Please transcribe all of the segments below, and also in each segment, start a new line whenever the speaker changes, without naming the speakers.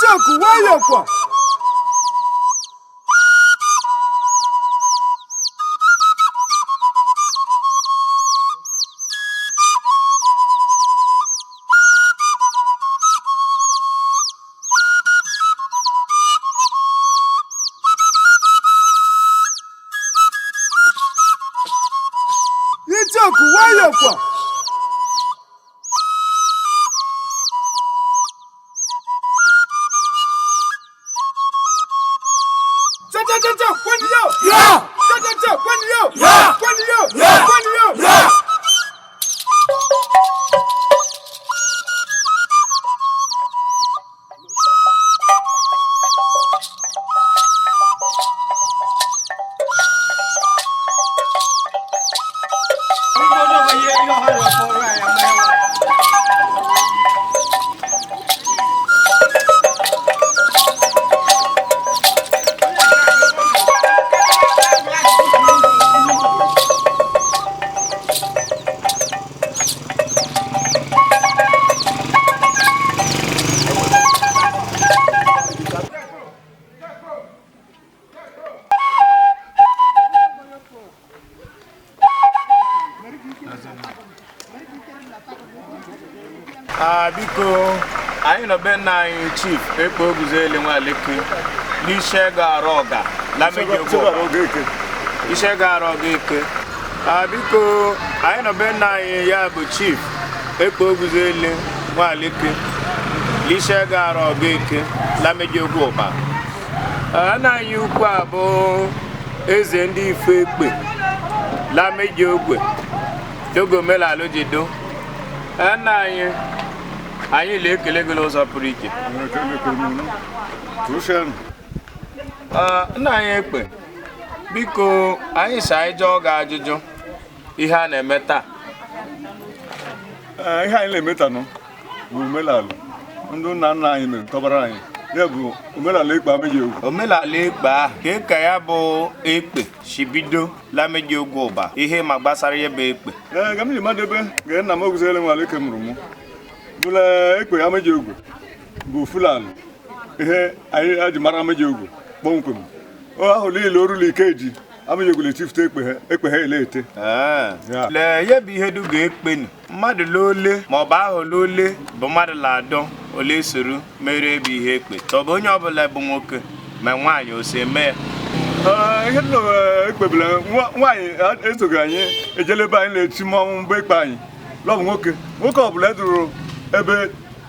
Icheoku nwayọọ kwa. Icheoku nwayọọ kwa. Cha cha cha cha, kwani yo!
Ya!
Cha cha cha, kwani yo!
Ya!
Kwani yo!
Ya!
Kwani yo!
Ya!
Biko, anyị nọ be nna anyị, Chief Ekpe Oguzelu Nwaleke, n'Ishego Arụ Ọga Ishego Arụ Ọga Eke. Biko, anyị nọ be nna anyị, ya bụ Chief Ekpe Oguzelu Nwaleke, n'Ishego Arụ Ọga Eke Lameji Ogwu Ụba. Nna anyị ukwu a bụ eze ndị ife ekpe Lameji Ogwe dogo omenala ji do. Nna anyị, anyị na-ekele gị n'ụzọ pụrụ iche. Nna anyị Ekpe, biko, anyị si anyị jụọ gị ajụjụ ihe a na-eme taa.
Ihe anyị na-eme taa nọ bụ omenala ndị nna nna anyị mere tọbara anyị, ya bụ omenala ekpe Ameji Ogwu.
Omenala ekpe ahụ ka ka ya bụ ekpe si bido Lameji Ogwu Ụba, ihe ma gbasara ihe bụ ekpe?
Ee, ka m ji madebe ga nna m Oguzelu Nwaleke mụrụ mụ bụla ekpe Ameji Ogwu bụ Fulani. Ihe anyị eji mara Ameji Ogwu kpọmkwem o ahụ niile orulu ikeji Ameji Ogwu na-etifute ekpe ha, ekpe ha ele ete. Ya.
Lee, ya bụ ihe duga ekpenu mmadụ lole maọbụ ahụ lole bụ mmadụ la-adọ ole soro mere ebe ihe ekpe tọbụ onye ọbụla bụ nwoke ma nwaanyị o si eme ya?
Ee, ihe nna ekpebila nwaanyị esoghị anyị ejele ebe anyị na-eti mmọnwụ mgbe ekpe anyị lọbụ nwoke. Nwoke ọbụla eduru ebe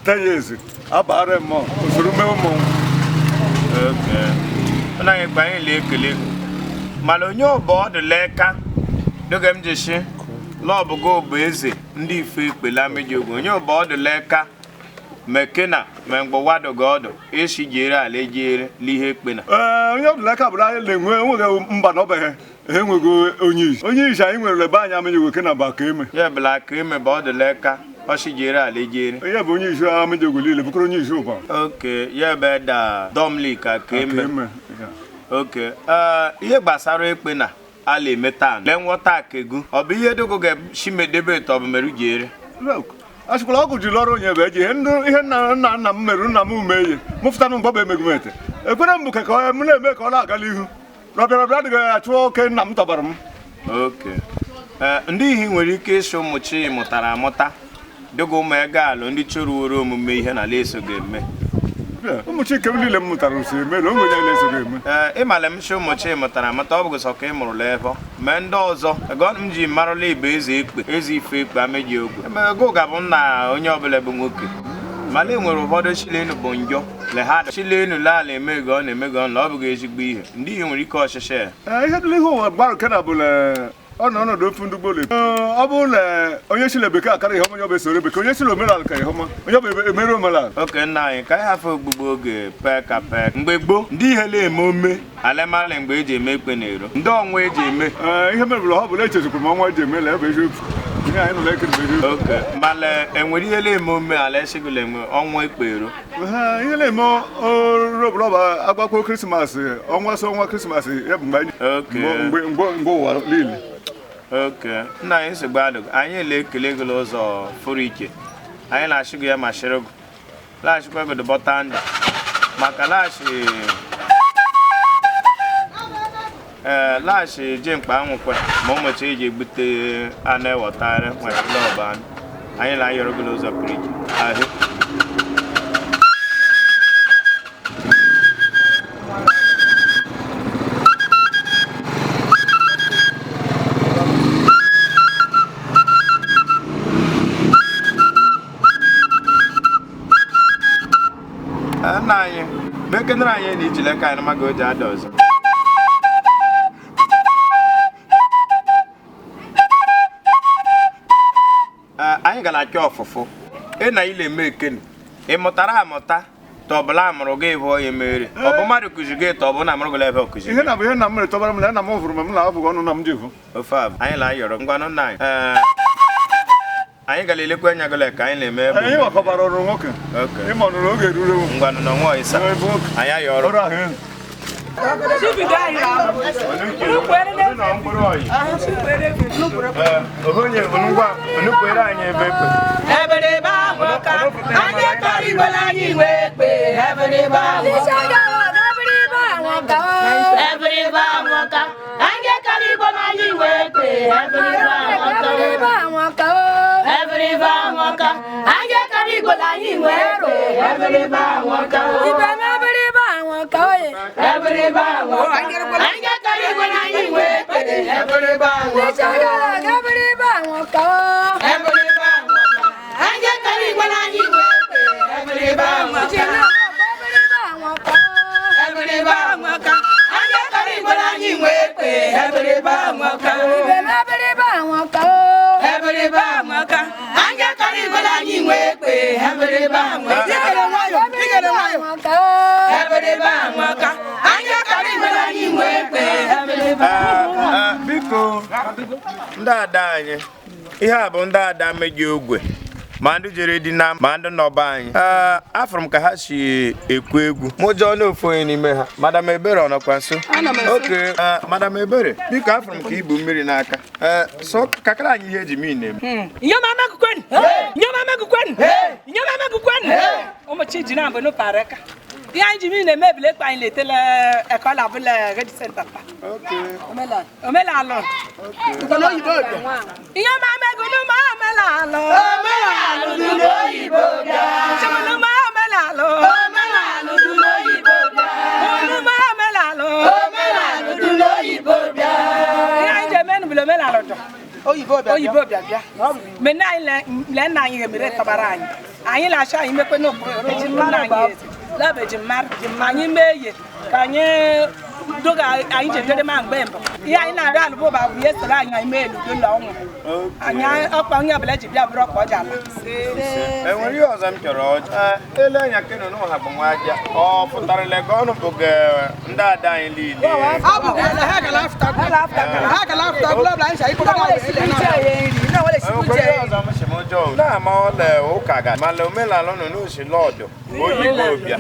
10 years abara mmụọ usoro mmewe mmọnwụ.
Nna anyị ekpe, anyị na-ekele gị, mana onye ọbụ ọdụleka dịka m ji si lọbụgo bụ eze ndị ife ekpe Lameji Ogwu, onye ọbụ ọdụleka mekena ma mgbe wadogo ọdụ esi jere ala ejere n'ihe ekpe na?
Ee, onye ọbụla aka bụrụ anyị na-enwe enweghị mba na ọbeghị ha enweghị onye isi. Onye isi anyị nwere ebe anyị Ameji Ogwu na bụ aka eme.
Ya bụla aka eme bụ ọdụleka ọsị jere ala ejere.
Onye bụ onye isi Ameji Ogwu niile bụkọrọ onye isi ụba.
Oke, ya bụ eda Dominic aka eme.
Eme.
Oke, ee, ihe gbasara ekpe na ala eme taa, lee nghọta akegu ọ bụ ihe dogo ga-chimedebe ọ bụ mere jere?
A sịkwala ọgwụ ji lọrọ onye bụ eji ihe ndị ihe nna nna nna m merụ nna m ume ihe mụfụtanụ mgbe ọ bụ emegumete ekwere m bụ ka ka m na-eme ka ọ na-aga n'ihu rọbịa rọbịa adịghị achụ oke nna m tọbara m.
Oke, ee, ndị ihi nwere ike ịsụ ụmụ chi mụtara amụta dịka ụmụ ego alụ ndị chọrọ omume ihe na ala eso ga-eme?
Ụmụ chike m niile m mụtara uso eme na onwe onye na-eso eme.
Ee, ịmala m si ụmụ chi mụtara amụta, ọ bụ sọ ka ị mụrụla ebe mee ndị ọzọ ego m ji marụla ibe eze ekpe, eze ife ekpe Ameji Ogwu ego ga-abụ nna onye ọbụla bụ nwoke, mana e nwere ụfọdụ chilenu bụ njọ le ha chilenu le ala eme ego ọ na-eme gị ọ na ọ bụghị ezigbo ihe ndị ihe nwere ike ọchịchị ya.
Ee, ihe dị n'ihu ụwa gbara nke na bụla ọ nọ ọnọdụ ofu ndị gboo. Ọ bụrụ na onye sila bekee akara ihe ọma, onye ọ bụ esoro bekee, onye sila omenala ka ihe ọma, onye ọ bụ emere omenala.
Oke, nna anyị, ka anyị hafụ ogbugbo oge pee ka pee. Mgbe gboo, ndị ihe na-eme ome alemala mgbe eji eme ekpe na-ero ndị ọnwa eji eme?
Ee, ihe mebụla ọ bụla echezikwuru m ọnwa eji eme la ebe eziokwu ihe anyị nọ na-ekiri bụ eziokwu.
Oke, mana enwere ihe na-eme ome ala esigụla enwe ọnwa ekpe ero?
Ee, ihe na-eme oru ọbụla bụ agbakwo Krismas, ọnwa so ọnwa Krismas ya bụ mgbe anyị mgbe mgbe mgbe ụwa niile.
Oke, nna anyị, nsogbu adịghị. Anyị na-ekele gị n'ụzọ fụrụ iche. Anyị na-achị gị ya ma shịrị gị laghachikwa gị dụbọta ndụ. Maka laghachi ee laghachi je mkpa anwụkwe ma ụmụchi eji egbute anụ ewọtarị nwere klọb anụ anyị na-ayọrọ gị n'ụzọ pụrụ iche ahụ. Nna anyị mekenere anyị na ijile ka anyị maga o ji ada ọzọ. Anyị gara achọ ọfụfụ ị na ile eme ekene ị mụtara amụta tọbụla amụrụ gị bụ onye mere ọ bụ mmadụ kụzi gị tọbụ na amụrụ gị ebe ọkụzi
Ihe na bụ ihe nna m mere tọbara m na nna m vụrụ m na abụghị ọnụ na m ji vụ.
Ofe a anyị na-ayọrọ ngwanụ nna anyị. Anyị gara elekwa anya gụla ka anyị na-eme ebe
Anyị wakọbara ọrụ nwoke. Ịma ọnụrụ oge ruru ewu.
Ngwanụ na nwa ịsa anyị ayọrọ.
Ọrụ ahụ.
Onye bụ ngwa onukwere anyị ebe ekpe.
Ebere anwụka, anyị kọrọ igwele anyị wee kpe. Ebere anwụka, ebere anwụka, anyị kọrọ igwele anyị wee kpe. Ebere anwụka, ebere anwụka, anyị kọrọ igwele anyị wee kpe. Ebere anwụka, ebere anwụka, anyị kọrọ igwele anyị wee kpe. Ebere anwụka, ebere anwụka, anyị kọrọ igwele anyị wee kpe. Ebere anwụka, ebere anwụka, anyị kọrọ igwele anyị wee kpe. Ebere anwụka, ebere anwụka, anyị kọrọ igwele anyị wee kpe. Ebere anwụka, ebere anwụka, anyị kọrọ igwele anyị wee kpe. Ebere
Biko ndị ada anyị, ihe a bụ ndị ada meji ogwe ma ndị jere di na ma ndị nọba anyị. Afụrụ m ka ha si ekwu egwu mụ jụọ n'ofu onye n'ime ha. Madam Ebere ọ nọkwa nso? Oke Madam Ebere, biko afụrụ m ka ibu mmiri n'aka. Sọ kakara anyị ihe eji mmiri na-eme.
Ụmụchi ji na mbụ n'ụpara aka. Ihe anyị ji mmiri na-eme ebule ekpe anyị letele ekọla abụla redi senta pa. Omenala. Ihe ọma megunu ma omenala. Omenala dị n'oyibo bịa. Chimunu ma omenala. Omenala dị n'oyibo bịa. Unu ma omenala. Omenala dị n'oyibo bịa. Ihe anyị ji eme nụ omenala dọ. Oyibo bịa bịa. Mgbe anyị le nna anyị emere tọbara anyị. Anyị na-achọ anyị mekwe n'okpuru eji mara anyị eze. Lọbụ eji mara anyị mee ihe ka anyị doga anyị ji ma mgbe mbụ. Ihe anyị na-arịọ alụbụba bụ ihe soro anyị anyị mee eludo ụlọ ọnwụ. Anyị ọkpa onye ọbụla ji bịa bụrụ ọkpa ọ ji ala.
Enwere ihe ọzọ m chọrọ ọjọ. Ele anya keno n'ụha bụ nwa aja. Ọ pụtarala gị ọnụ bụ gị ndị ada anyị niile. Na-ama ọla ụka ga mana omenala nọ n'osi lọdụ oyibo bịa.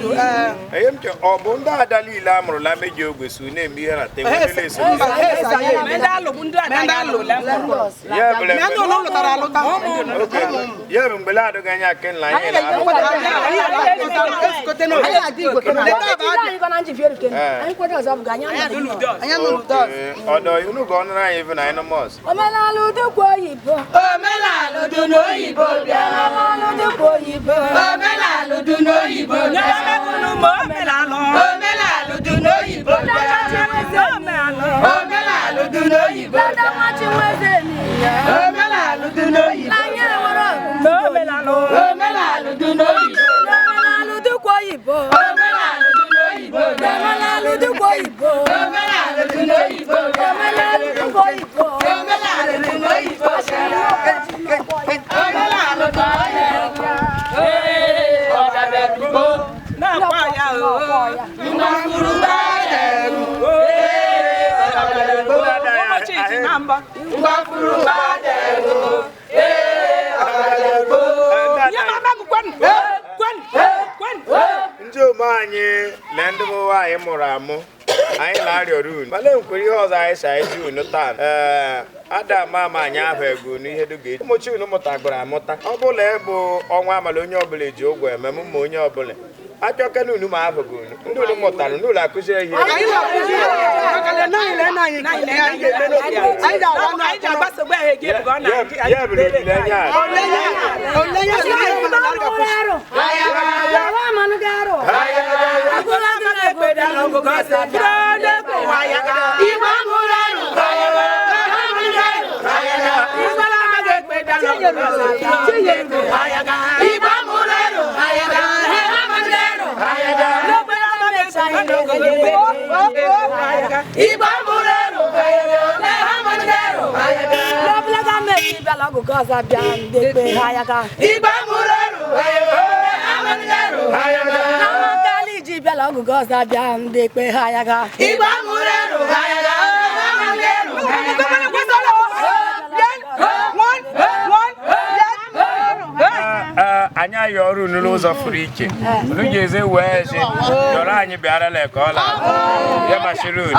Ihe m chọrọ ọ bụ ndị ada niile a mụrụla meji ogwe so na-eme ihe na tebụl na-eso. Ya bụ mgbe na-adịghị anya kenla anyị na-alụ. Ọdọ unu ga ọnụrụ anyị bụ na anyị nọmọs.
Omenala dịkwa oyibo.
Omenala dị n'oyibo bịa.
Omenala dịkwa oyibo.
Omenala dị n'oyibo bịa. Omenala. Omenala dị n'oyibo bịa. Omenala dị n'oyibo bịa. Omenala dị n'oyibo. Omenala. Omenala dị n'oyibo.
Omenala dịkwa oyibo.
Omenala dị n'oyibo bịa.
Omenala dịkwa oyibo.
Omenala dị n'oyibo bịa.
Omenala dịkwa oyibo.
Omenala dị n'oyibo bịa. Omenala dị n'oyibo bịa. Ee, ọdabịa
Na-akwa ya o. Ụbọchị ji na mbọ. Nye m aka gị kwenụ, kwenụ, kwenụ.
Ndị ome anyị na ndị bụ nwaanyị mụrụ amụ anyị na-arịọrọ unu mana enwekwara ihe ọzọ anyị si anyị ji unu taa. Ee, Ada ama ama anyị ahụ ego n'ihe duga echi. Ụmụ chi unu mụtagoro amụta. Ọ bụla ịbụ ọnwa amala onye ọbụla eji ụgwọ eme m ma onye ọbụla. Achọkena unu ma ahụghị unu. Ndị unu mụtara n'ụlọ akụziri ihe. Ya bụ olileanya a. Anyị ayọ ọrụ unu n'ụzọ pụrụ iche. Unu ga-eze wee ezi yọrọ anyị bịarala ka ọ la ya machiri unu.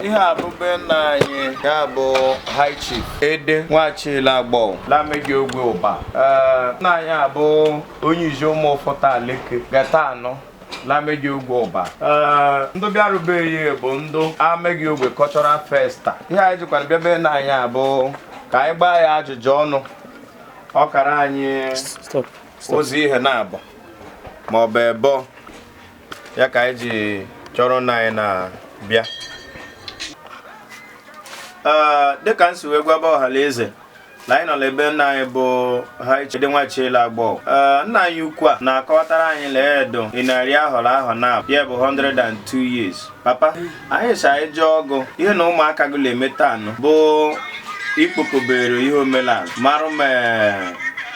Ihe a bụ be nna anyị ya bụ High Chief Ede Nwachila Agbọ Lameji Ogwe Ụba. Nna anyị abụ onye izi ụmụ ụfọta Aleke gata anọ Lameji Ogwe Ụba. Ndị bịarubeghị bụ ndụ Ameghị Ogwe Cultural Festa. Ihe anyị jikwara bịa be nna anyị abụ ka anyị gbaa ya ajụjụ ọnụ ọkara anyị ụzọ ihe na-abụ ma ọ bụ ebo ya ka anyị ji chọrọ nna anyị na-bịa. Dịka nsi wee gwaba ọhalaeze na anyị nọ n'ebe nna anyị bụ High Chief Ede Nwachila Agbọ. Nna anyị ukwu a na-akọwatara anyị lee edo ịnarị ahọrọ ahọ na ya bụ 102 years. Papa, anyị si anyị jụọ ọgụ ihe na ụmụaka gị na-eme taa nụ bụ ikpokobere ihe omenala marụ ma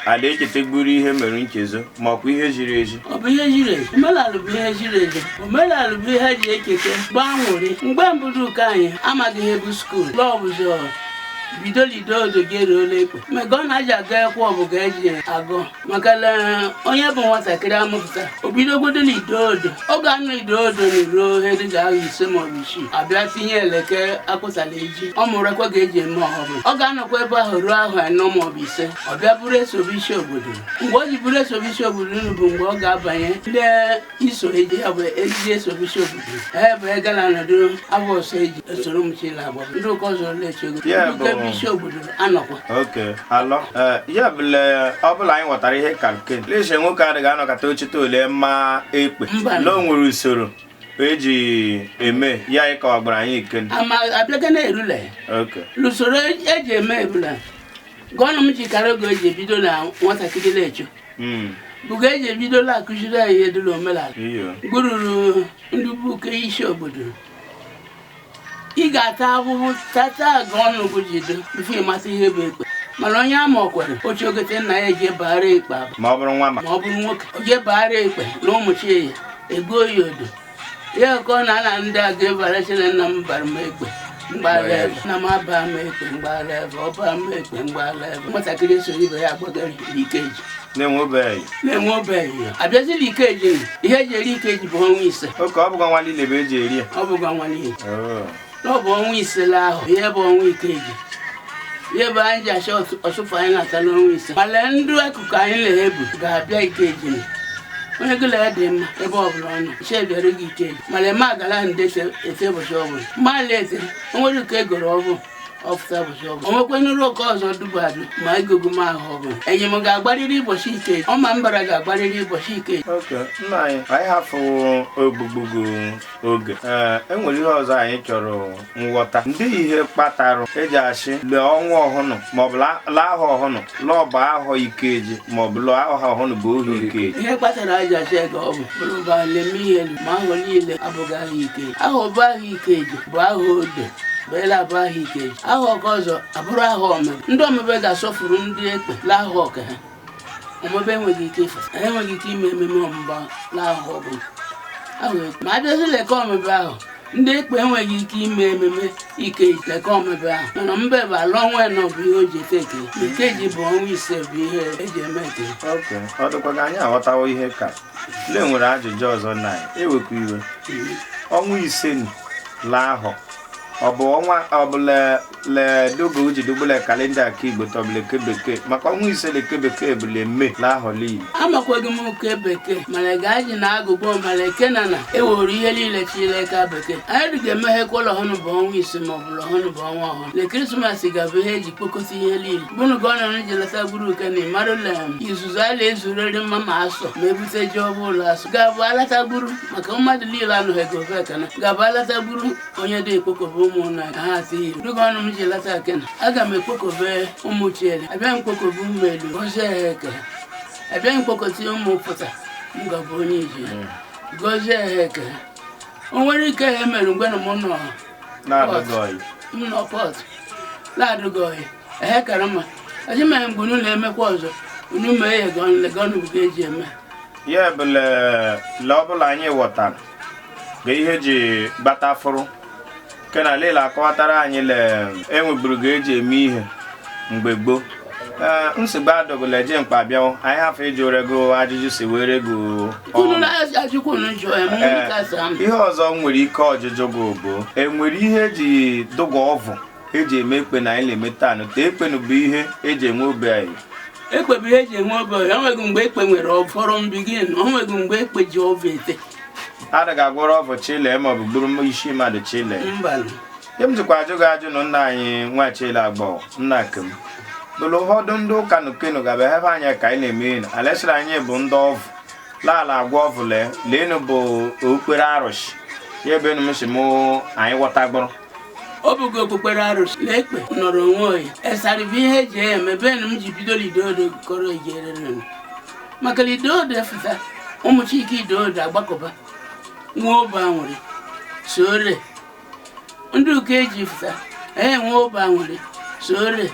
ada echetagburu ihe mere nchezo ma ọkwa ihe ziri ezi.
Ọ bụ ihe ziri ezi. Omenala bụ ihe ziri ezi. Omenala bụ ihe eji ekete gbaa nwụrị. Mgbe mbụ ụka anyị amaghị ihe bụ skuul. Lọbụzọ bido lido odo gị eruola ekpe. Mgbe ọ na-aji aga ekwe ọ bụ ga eji agụ maka na onye bụ nwatakịrị amụpụta o bidogodo lido odo. Ọ ga-anọ ido odo na ruo ihe dịka ahụ 5 maọbụ 6 abịa tinye eleke akpụtala eji ọ mụrụ ekwe ga-eji eme ọhụrụ. Ọ ga-anọkwa ebe ahụ ruo ahụ 4 maọbụ 5 ọ bịa bụrụ esobe isi obodo. Mgbe o ji bụrụ esobe isi obodo unu bụ mgbe ọ ga-abanye ndị iso eji ya bụ ejiji esobe isi obodo. Ee bụ egala nọdụ afọ ọsọ eji esoro m chila agba ndị ụka ọzọ lechego isi obodo anọkwa.
Okay, alọ. Ya bụ ọ bụla anyị ghọtara ihe kalken. Lese nwoke adịghị anọkọta ochite ole mma ekpe. Na o nwere usoro eji eme ya anyị kọwagbara anyị ike.
Ama abịaga na erule.
Okay.
Usoro eji eme ebula. Gọnụ m jikara oge eji ebido na nwatakịrị na-echo. Buga eji ebido la akụziri anyị ihe dị n'omenala. Gbururu ndị bụ uke isi obodo. Ị ga-ata ahụhụ tata aga ọnụ gụjido bifo ịmata ihe bụ ekpe. Mana onye ama ọkwere oche ogete nna ya eje baara ekpe abụ.
Ma ọ bụrụ nwa
ma ọ bụrụ nwoke o jee baara ekpe na ụmụchi ya ego ya odo. Ya ka ọ na-ala ndị aga ebara chile nna m bara m ekpe mgbala ebe nna m aba m ekpe mgbala ebe ọ baa m ekpe mgbala ebe. Nwatakịrị esoro ibe ya agbagara ikeji na-enwebeghị ya abịazila ikeji ihe eji eri ikeji bụ ọnwa 5.
Oke ọ bụghị ọnwa niile bụ eji eri ya.
Ọ bụghị ọnwa niile. Ọ bụ ọnwa 5 la ahụ ihe bụ ọnwa ikeji. Ihe bụ anyị ji achọ ọsụfụ anyị na-ata n'ọnwa 5. Mana ndị akụkụ anyị na-ebu ga-abịa ikeji. Onye gụla ya dị mma ebe ọ bụla ọ nọ iche bịara gị ikeji. Mana eme agala ndị ete ụbọchị ọbụla. Mmalị ete o nwere ụka egoro ọbụ ọfụta ụbọchị ọbụla. O nwekwenụrụ ụka ọzọ dubadu ma egogo m ahụ ọbụla. Enyi m ga-agbarịrị ụbọchị ikeji. Ọma mbara ga-agbarịrị ụbọchị ikeji.
Okay, nna anyị anyị hafụ ogbugbugo oge. Enwere ihe ọzọ anyị chọrọ nghọta. Ndị ihe kpatara eji achị lee ọnwa ọhụrụ maọbụ laa ahụ ọhụrụ lọba ahụ ikeji maọbụ lụọ ahụ ọhụrụ bụ ohu ikeji.
Ihe kpatara eji achị ka ọ bụ bụrụ ba leme ihe ma ahụ niile abụghị ahụ ikeji. Ahụ bụ ahụ ikeji bụ ahụ odo. Bela bụ ahụ ikeji. Ahụ ọka ọzọ abụrụ ahụ omebe. Ndị omebe ga-asọfuru ndị ekpe laa ahụ ọka ha. Omebe enweghị ike ịfụ. Ha enweghị ike ime ememe ọmụba laa ahụ ọbụla. Ma abịazi leka omebe ahụ ndị ekpe enweghị ike ime ememe ikeji leka omebe ahụ. Mana mbe bụ ala ọnwa nọ bụ ihe o ji ete ekele. Ikeji bụ ọnwa 5 bụ ihe eji eme ekele.
Okay, ọ dịkwa ka anyị aghọtawo ihe ka. Lee nwere ajụjụ ọzọ na ewekwa iwe. Ọnwa 5 la ahọ. Ọ bụ ọnwa ọbụla le dogo uji dugbule kalenda ka Igbo tọbụla ke bekee maka ọnwa 5 le ke bekee bụ le Mee la ahọ niile.
Amakwaghị m nke bekee mana gaji na agụgbọ mana ekena na ewere ihe niile chileka bekee anyị ga-emeghekwa ụlọ ọhụrụ bụ ọnwa 5 ma ọ bụla ọhụrụ bụ ọnwa ọhụrụ le Krismas ga-abụ ihe eji kpokọta ihe niile bụnụ ka ọ nọrọ ji leta gburu uke na ịmarụla izuzu a na-ezurịrị mma ma asọ ma ebute ji ọbụ ụlọ asọ ga-abụ alatagburu maka mmadụ niile anụghị gobe ekene ga-abụ alatagburu onye dị ekpokobe ụmụnna ka ha atị iri dịka ọnụ m ji lata akena aga m ekpokobe ụmụ chiele abịa m kpokobe ụmụ elu gọzie ha eke abịa m kpokọta ụmụ pụta m ga-abụ onye ije gọzie ha eke o nwere ike ha mere mgbe na m nọ m nọ pọt na-adụgọghị ehe kara mma aji mere mgbe unu na-emekwa ọzọ unu mee ya gọnụ bụ ka eji eme
ya bụ le ọbụla anyị ghọtara ga ihe ji gbata fụrụ kena lele akọwatara anyị le enweburu ga eji eme ihe mgbe gboo. Nsogbu adọgụla eje mkpa bịawo anyị hafụ ịjụ rego ajụjụ si were go ihe ọzọ nwere ike ọjụjụ gị bụ enwere ihe eji dụga ọvụ eji eme ekpe na anyị na-eme taa te ekpenụ bụ ihe eji enwe obi anyị.
Ekpe bụ ihe eji enwe obi anyị onweghị mgbe ekpe nwere ọfọrọ mbigin onweghị mgbe ekpe ji ọvụ ete
adaghị agwọrọ ọvụ chile ma ọ bụ gburu isi mmadụ chile. Ihe m jikwa ajụ gị ajụ na nna anyị nwa chile agbọ nna kem bụlụ ụfọdụ ndị ụka nukenu gaba ebe anya ka anyị na-eme enu alesịrị anyị bụ ndị ọvụ laala agwa ọvụ lee leenu bụ okpukpere arụsị ya ebe enu m si mụ anyị ghọtagbụrụ.
Ọ bụghị okpukpere arụsị na ekpe nọrọ onwe ya esarị bụ ihe eji eme benu m ji bido lidodo kọrọ ejerere maka lidodo efụta ụmụ chike idodo agbakọba nwa obe anwụrị sore ndị ụka eji fụta ee nwa obe anwụrị sore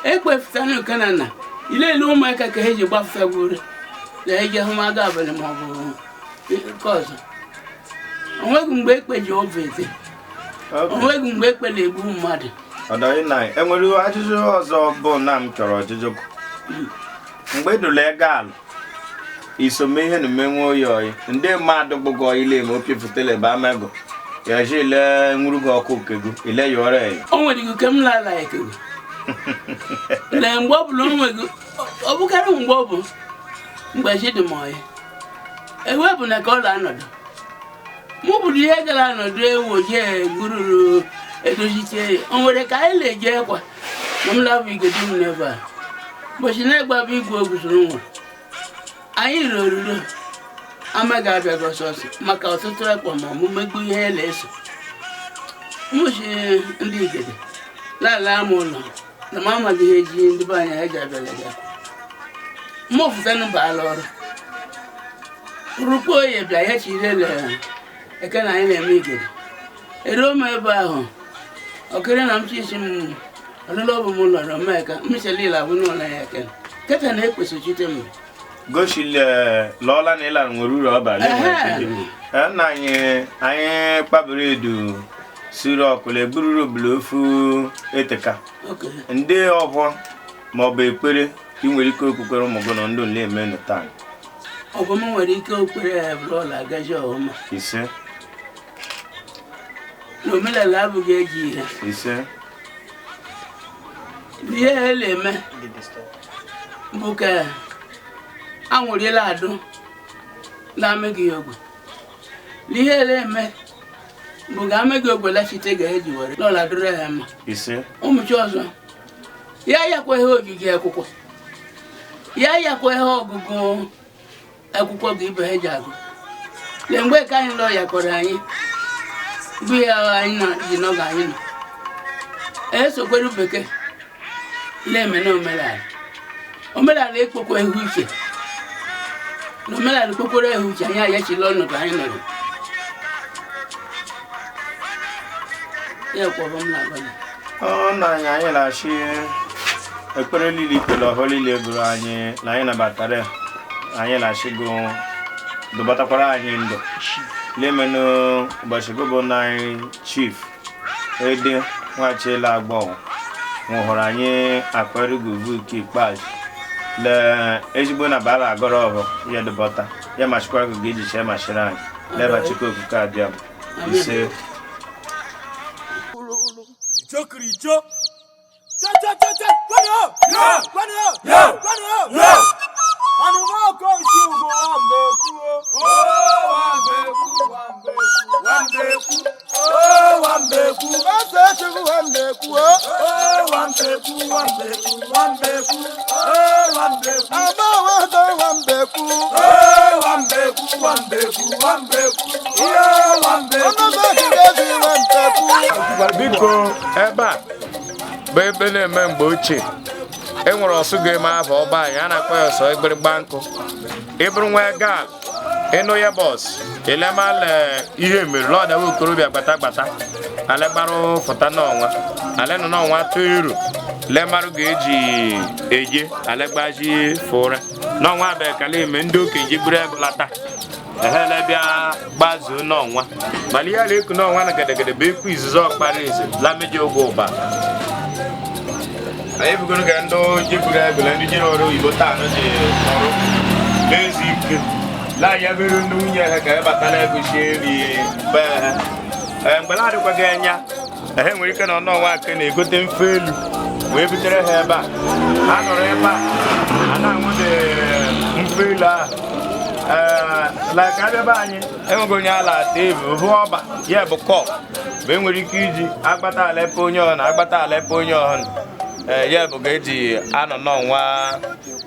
ekpe fụta n'ụka na na ilele ụmụaka ka eji gbafụtagburu na eji ahụmaga abalị ma ọ bụ nke ọzọ onweghị mgbe ekpe ji ọbụ ete onweghị mgbe ekpe na-egbu mmadụ.
Enwere ajụjụ ọzọ bụ na m chọrọ ọjụjụ mgbe edula ego ala isome ihe na mmenwe oyi oyi ndị mmadụ gbụgọ ile ma opiefutele ba amego ya ji ile nwurugo ọkụ kego ile ya ọrịa ya
o nwere ike m lala ekego na mgbe ọ bụla onweghị ọ bụkarị mgbe ọ bụ mgbe chi dị m oyi ewepụ na ka ọ na-anọdụ mụ bụrụ ihe gara anọdụ ewu jee gbururu edozitie ya o nwere ka anyị na-eje ekwa na m labụ igodo m n'ebe a ụbọchị na-egbabụ igwe oguzoro nwụrụ anyị ruru amaghị abịaghị ọsọsọ maka ọtụtụ ekwa ma ọmụmegbu ihe na-eso mụchi ndị igede lala m ụlọ na m amaghị ihe ji ndị be anyị eji abịalaga mụ fụtanụ baala ọrụ rukwa oye bịa ya chirele eke na anyị na-eme igede eruo m ebe ahụ ọkịrị na m chisi m ọlụlụ ọbụ m lọrọ meka michelila bụ n'ụlọ ya eke keta na-ekpesochite m
goshile lọla na ịla nwere uru ọ bara nna anyị anyị kpabiri edu siri ọkụla egbururu obula ofu eteka ndị ọbọ ma ọ bụ ekpere ị nwere ike okwukwere ụmụ gị na ndụ na-eme taa
ọ bụ m nwere ike okpere ya bụrụ ọla agaji ọhụma
ise
na omenala abụghị eji ihe
ise
ihe ha na-eme bụ ka anwụrịla adụ na-ameghị ogwe ihe na-eme bụ ga ameghị ogwe lachite ga-eji were n'ọla dụrụ ya mma
ise
ụmụchi ọzọ ya yakwa ihe ogige akwụkwọ ya yakwa ihe ọgụgụ akwụkwọ ga ibe ha ji agụ lee mgbe ka anyị lọ yakọrọ anyị bụ ya anyị nọ ji n'oge anyị nọ esokwere bekee na-eme na omenala omenala ekpokwa ihu uche na omenala ekpokwere ihu uche anyị ayachila ọnọdụ anyị nọrọ ya kwọbọ m na-agwa gị.
Ọ na anyị anyị na-achị ekpere niile ikpere ọhụrụ niile gụrụ anyị na anyị nabatara anyị na-achị gụ dụbatakwara anyị ndụ lemenụ ụbọchị gụbụ na anyị chief ede nwachila agbọ nwụhụrụ anyị akwaruguvu nke ikpeazụ le ezigbo na bara agọrọ ọhụ ya dụbọta ya machikwara gị iji chee machiri anyị leba chukwu okike abịa m.
Amen.
Ise.
Icho cha cha cha cha kwani yo kwani yo kwani yo anu ko isi ugo wambe ku o wambe ku wambe ku wambe ku o wambe ku ase chu wambe ku o wambe ku wambe ku wambe ku o wambe ku ama wa do wambe ku o wambe ku wambe ku wambe ku yo wambe ku wambe ku.
Biko ebe a bụ ebe na-eme mgbe ochie e nwere ọsụ ga-eme afọ ọba anyị a na-akpọ ya ọsọ ịgbịrịgba nkụ. Ịbụrụ nwa gal ịnụ ya bọs elemala ihe mere lọdawa okorobịa gbata gbata alegbarụ fụta n'ọnwa ale nọ n'ọnwa tụ iru lemarụ ga-eji eje alegbaji fụra n'ọnwa abịa kala eme ndị okenye ji buru ego lata ehele bịa gbazuo n'ọnwa. Mana ihe a na-eku n'ọnwa na gedegede bụ ekwu izizi ọkpara eze lameji oge ụba. Anyị bugoro ka ndị jeburu ego na ndị jere ọrụ oyibo taa nụ ji ọrụ n'ezu ike laanya bere ndị nwunye ha ka ịbatara ego sie nri be ha. Ee, mgbe na-adịkwaghị anya ha nwere ike nọ n'ọnwa ake na-egote mfe elu wee butere ha ebe a ha nọrọ ebe a a na-anwụde mfe elu ahụ. Ee, like abịa be anyị enweghị onye ala ata evu hụ ọba ya bụ kọp bụ enwere ike iji agbata alepe onye ọhụrụ na agbata alepe onye ọhụrụ. Ee, ya bụ ga-eji anọ n'ọnwa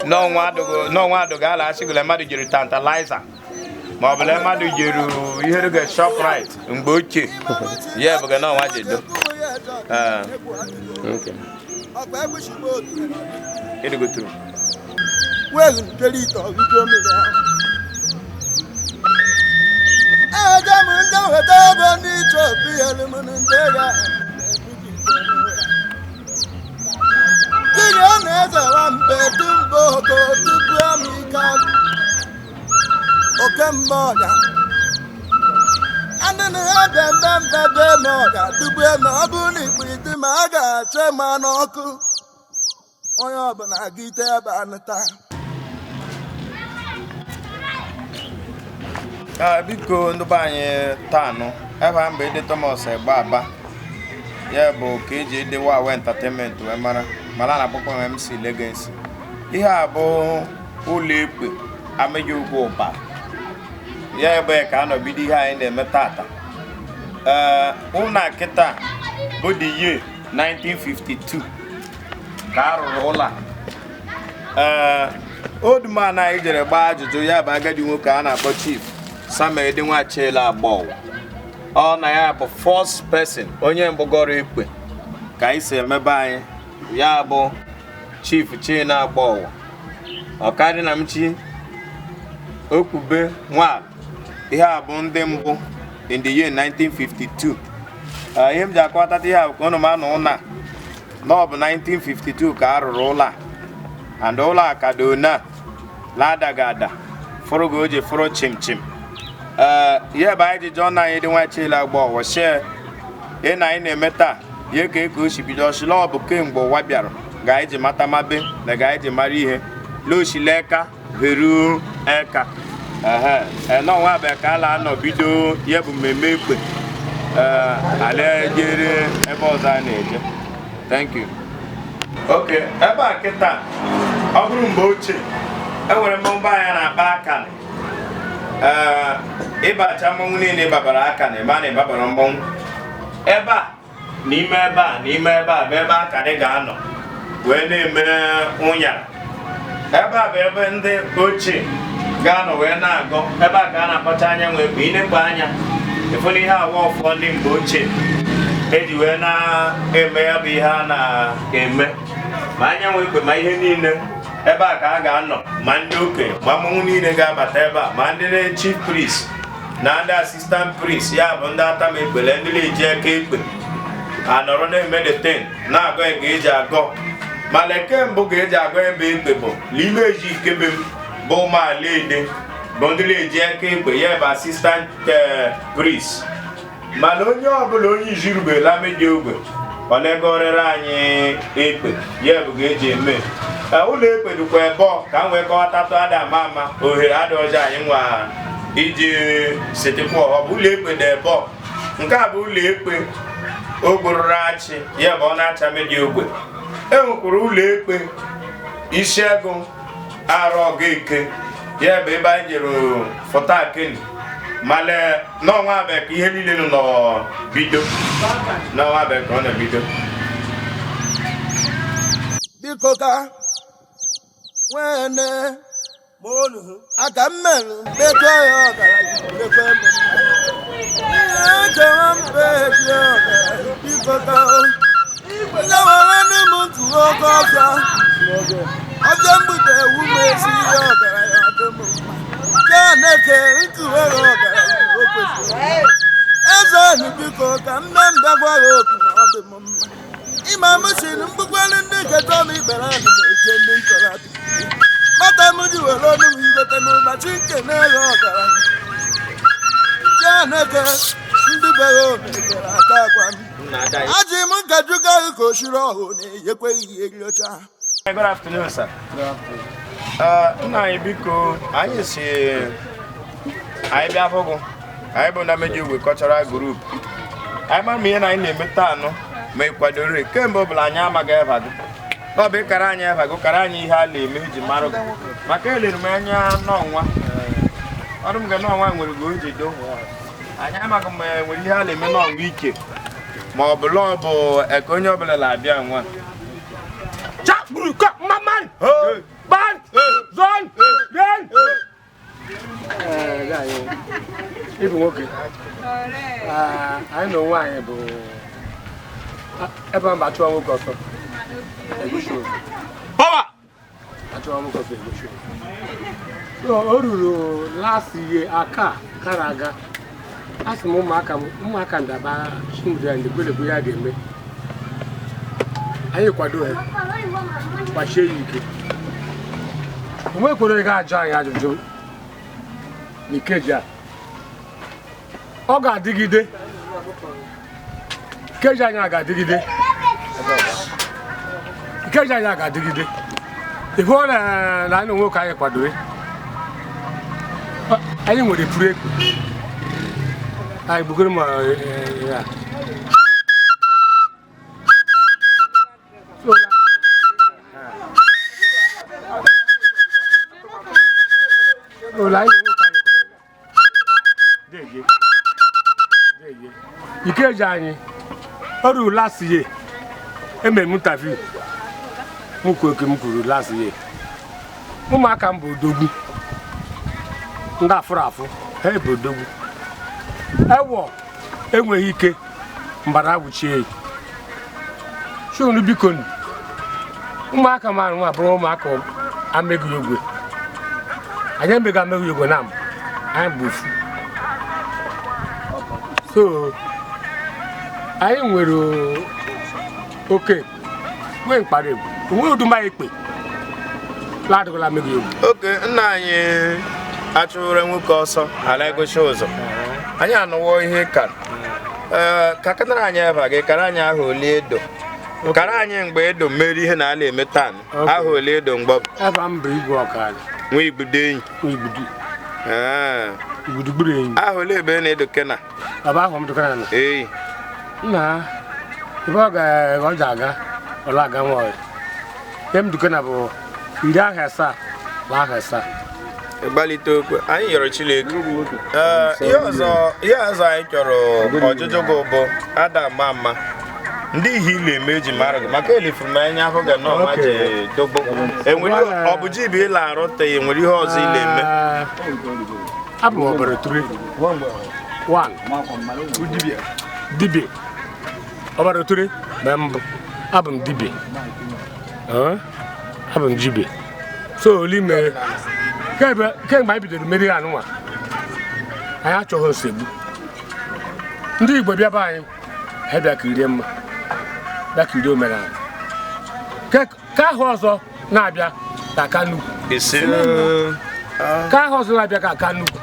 n'ọnwa adụghị ala asịgụla mmadụ jiri tantalizer ma ọ bụla mmadụ jiri ihe dịka Shoprite mgbe ochie ya bụ ga n'ọnwa jedo. Ee, edogoturu.
Onye ọbụla aga ite ebe a nụta.
Biko ndị be anyị taa nụ ebe a mgbe Ede Thomas Egbe Aba ya bụ ka eji edewa awa entertainment wee mara mana a na-akpọkwa m MC Legacy. Ihe a bụ ụlọ ekpe Ameji Ugwu Ụba ya ebe ka a nọbido ihe anyị na-eme tata. Ee, ụlọ a kịta bụ the year 1952 ka a rụrụ ụlọ a. Ee, old man anyị jere gbaa ajụjụ ya bụ agadi nwoke a na-akpọ Chief Samuel Edinwachila Agbọwa. Ọ na ya bụ first person onye mbụ gọrọ ekpe ka anyị si emebe anyị ya bụ Chief China Agbọwa ọkarị na mchi okwube nwa ihe a bụ ndị mbụ in the year 1952. Ihe m ji akọwatata ihe a bụ ka unu ma na ụlọ a na ọ bụ 1952 ka a rụrụ ụlọ a and ụlọ a ka dị ona na-adaghị ada fụrụ ga o ji fụrụ chim chim. Ee, ya bụ anyị ji jụọ na anyị dị nwa Chila Agbọwa shee ị na anyị na-eme taa ya ka eke o si bido ọchịla ọ bụ kemgbe ụwa bịara ga anyị ji mata mabe na ga anyị ji mara ihe loshileka veru eka ehe n'ọnwa abịa ka ala anọ bido ya bụ mmemme ekpe. Ee, ala ejere ebe ọzọ a na-eje. Thank you. Ok, ebe a kịta ọ bụrụ mgbe ochie enwere mmọnwụ anyị na-akpa akani. Ee, ịbacha mmọnwụ niile babara akani ma na ịbabara mmọnwụ ebe a n'ime ebe a n'ime ebe a bụ ebe akani ga-anọ wee na-eme ụnyara. Ebe a bụ ebe ndị ochie ga-anọ wee na-agọ ebe a ka a na-akpọcha anyanwụ ekpe inekpe anya ịfụ na ihe awa ọfọ ndị mgbe ochie eji wee na-eme ya bụ ihe a na-eme ma anyanwụ ekpe ma ihe niile ebe a ka a ga-anọ ma ndị okenye ma mmọnwụ niile ga-abata ebe a ma ndị chief priest na ndị assistant priest ya bụ ndị atam ekpele ndị na-eji aka ekpe anọrọ na-eme the thing na-agọ ya ka eji agọ mana eke mbụ ka eji agọ ebe ekpe bụ n'ime eji ikebe m bụ ụmụala ede bụ ndị na-eji aka ekpe ya bụ assistant priest. Mana onye ọbụla onye izirubela meji ogwe olegorịrị anyị ekpe ya bụ ka eji eme. Ụlọ ekpe dịkwa ebe ọ ka m wee kọwatatụ ada ama ama ohere adị ọjọọ anyị nwa iji setekwa ọ bụ ụlọ ekpe dị ebe ọ. Nke a bụ ụlọ ekpe ogbororo achị, ya bụ ọ na-acha meji ogbe. E nwekwara ụlọ ekpe Isiagụ arụ ọgụ eke, ya bụ ebe anyị jere fọta akeni male n'ọnwa abịa ka ihe niile nọ bido n'ọnwa abịa ka ọ na-ebido.
Biko ka nwene aka mmerụ mmetụ ya ọgaranya mekwe m ihe echewa mpe ji ọgaranya. Biko ka onye were ndị m ntụ oke ọfịa ọfịa mgbute ewu m esi ihe ọgaranya dị m mma Chineke ntụwere ọgaranya o kwesịrị eze anyị. Biko ka mme mbịa gwa ya okwu na ọ dị m mma ịma m siri mgbukwere ndị keta m ikpere anyị na-eche ndị ntorobịa mata m ji were ọnụ m igote n'ụbọchị nke na-eghe ọgaranya. Chineke ndị bere omekere aka akwa m ajị m nkejuga ka o shiri ọhụụ na-eyekweghị ihe eriocha.
Good afternoon, sir. Nna anyị, biko, anyị si anyị bịa fụgụ anyị bụ na Meji Ogwe Cultural Group. Anyị mara ma ihe na anyị na-eme taa anọ ma ị kwadoro kemgbe ọbụla anyị amaghị evago ọ bụ ịkara anyị evago kara anyị ihe a na-eme iji marụ gị maka elere m anya n'ọnwa ọrụ m ga n'ọnwa nwere gị o ji do anyị amaghị ma e nwere ihe a na-eme n'ọnwa ike ma ọ bụ lọọ bụ eke onye ọbụla na-abịa nwa.
Chak, buru, ka, maman, ban, zon, den.
Ịbụ nwoke anyị na onwe anyị bụ ebe mba achụwa nwoke ọsọ egosi ụzọ.
Power!
Achụwa nwoke ọsọ egosi ụzọ. So, o ruru last year aka kara aga, a sị m ụmụaka m ụmụaka ndaba chimdra ndekwerekwe ya ga-eme anyị kwado ha gbachie ya ike o nwekwere ga-ajụ anyị ajụjụ n'ikeji a ọ ga-adịgide ikeji anyị a ga-adịgide ikeji anyị a ga-adịgide ife ọ na na anyị onwe ka anyị kwadoro anyị nwere pụrụ ekpe anyị bugoro ma ya. So, ụlọ anyị onwe ka anyị kwadoro. Deje. Deje. Ikeji anyị o ruru last year emere m interview m kwuo oke m kwuru last year ụmụaka m bụ odogwu ndị afụrụ afụ ha bụ odogwu ewọ enweghị ike mbara awụchie ya chunu biko nu ụmụaka m ahụ abụrụ ụmụaka ameghị ogwe anyị emeghị ameghị ogwe na mbụ anyị bụ ofu. So anyị nwere oke nwee mkpara egwu onwe uduma ekpe ladịghịla ameghị ogwe.
Oke nna anyị achụrụ nwoke ọsọ ala egosi ụzọ anyị anụwo ihe ka ee ka katara anyị eba gị kara anyị ahụ ole edo kara anyị mgbe edo mmeri ihe na ala eme taa ahụ ole edo mgbe ọ bụ
Ebe m bụ igwe ọkara
nwa igbudo enyi
nwa igbudu.
Ee.
Igbudu gburu enyi.
Ahụ ole ebe na-edo kena?
Baba ahụ m dụkara na
eyi
nna ebe ọ ga ọ ji aga ọla aga nwa ọya ihe m dụkana bụ 70 na 7.
Ịgbalite okwu anyị yọrọ Chineke. Ee, ihe ọzọ anyị chọrọ ọjụjụ gị bụ ada ama ama ndị ihe ile eme eji mara gị maka elifuru m anya ahụ ga nọọma ji dogbo enwere ọ bụ ji bụ ịla arụ te enwere ihe ọzọ ile eme?
Abụ m ọbara tụrụ one dibịa ọbara tụrụ mgbe mbụ abụ m dibịa. Abụ m dibịa so oli mere kemgbe anyị bidoro mmeri anụnwa anyị achọghị nsogbu ndị Igbo bịa be anyị ha bịa kirie mma bịa kirie omenala ka ahụ ọzọ na-abịa ka aka nnukwu ka ahụ ọzọ na-abịa ka aka nnukwu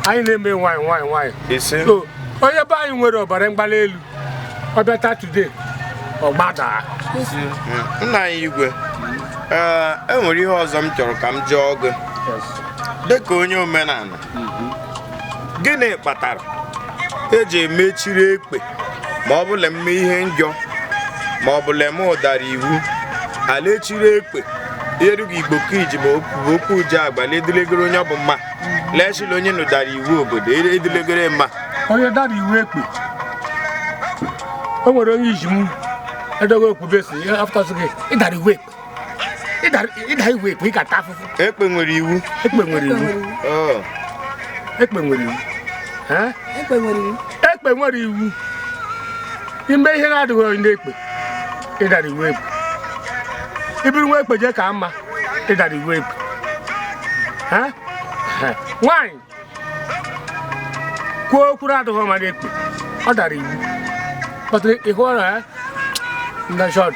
anyị na-eme nwayọ nwayọ nwayọ. So onye be anyị nwere ọbara mgbali elu ọ bịa taa today ọ gbadaa.
Nna anyị igwe, ee, e nwere ihe ọzọ m chọrọ ka m jụọ gị dịka onye omenala. Gịnị kpatara Eji emechiri ekpe ma ọ bụla mme ihe njọ ma ọ bụla eme ụdara iwu ala echiri ekpe erughị igbo ka iji ma okwu okwu ji agba ledulegoro onye ọ bụ mma lechila onye nụdara iwu obodo edulegoro mma.
Onye dara iwu ekpe, o nwere onye iji m edogo okwube si afụtasị gị ịdara iwu ekpe, ịda iwu ekpe, ị ga-ata afụfụ.
Ekpe nwere iwu.
Ekpe nwere iwu.
Oh.
Ekpe nwere iwu. Eh?
Ekpe nwere iwu.
Ekpe nwere iwu. Ime ihe na-adịghị ndị ekpe, ịdara iwu ekpe. Iburu nwa ekpe jee ka mma, ịdara iwu ekpe. Eh? Eh. Nwaanyị kwuo okwu na-adịghị mma n'ekpe, ọ dara iwu. Pọtụrụ ịhụ ọrụ ya ndị shọt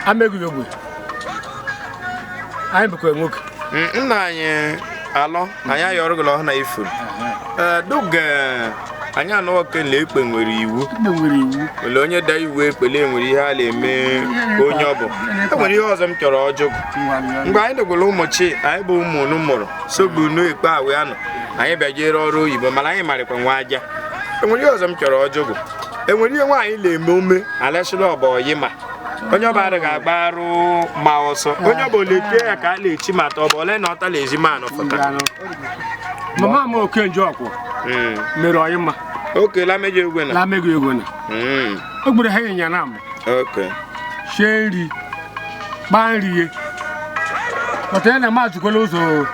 ameghị ogwe anyị bụkwa nwoke.
Nna anyị alọ anyị ayọrọgụla ọhụ na ifuru. Ee, doge anyị anụọ kele ekpe nwere iwu.
Ekpe nwere iwu.
Ole onye da iwu ekpele nwere ihe a na-eme onye ọ bụ. E nwere ihe ọzọ m chọrọ ọjụ. Mgbe anyị dogwara ụmụ chi anyị bụ ụmụ unu mụrụ sogbu unu ekpe awe anọ anyị bịajere ọrụ oyibo mana anyị marịkwa nwa aja. E nwere ihe ọzọ m chọrọ ọjụ bụ e nwere ihe nwaanyị na-eme ome alesịla ọba ọyị ma onye ọba adịghị agba arụ ma ọsọ onye ọba oleke ya ka a na-echi ma atọ ọba ole na ọta na-ezi ma anọ fụta.
Mama m Okenje ọkwụ mere ọyị mma.
Oke la meji egwe na.
La meji egwe na. O gburu ha ịnyịnya na mbụ.
Oke.
Shie nri, gbaa nri ye. Pọtụ ya na ma zukwala ụzọ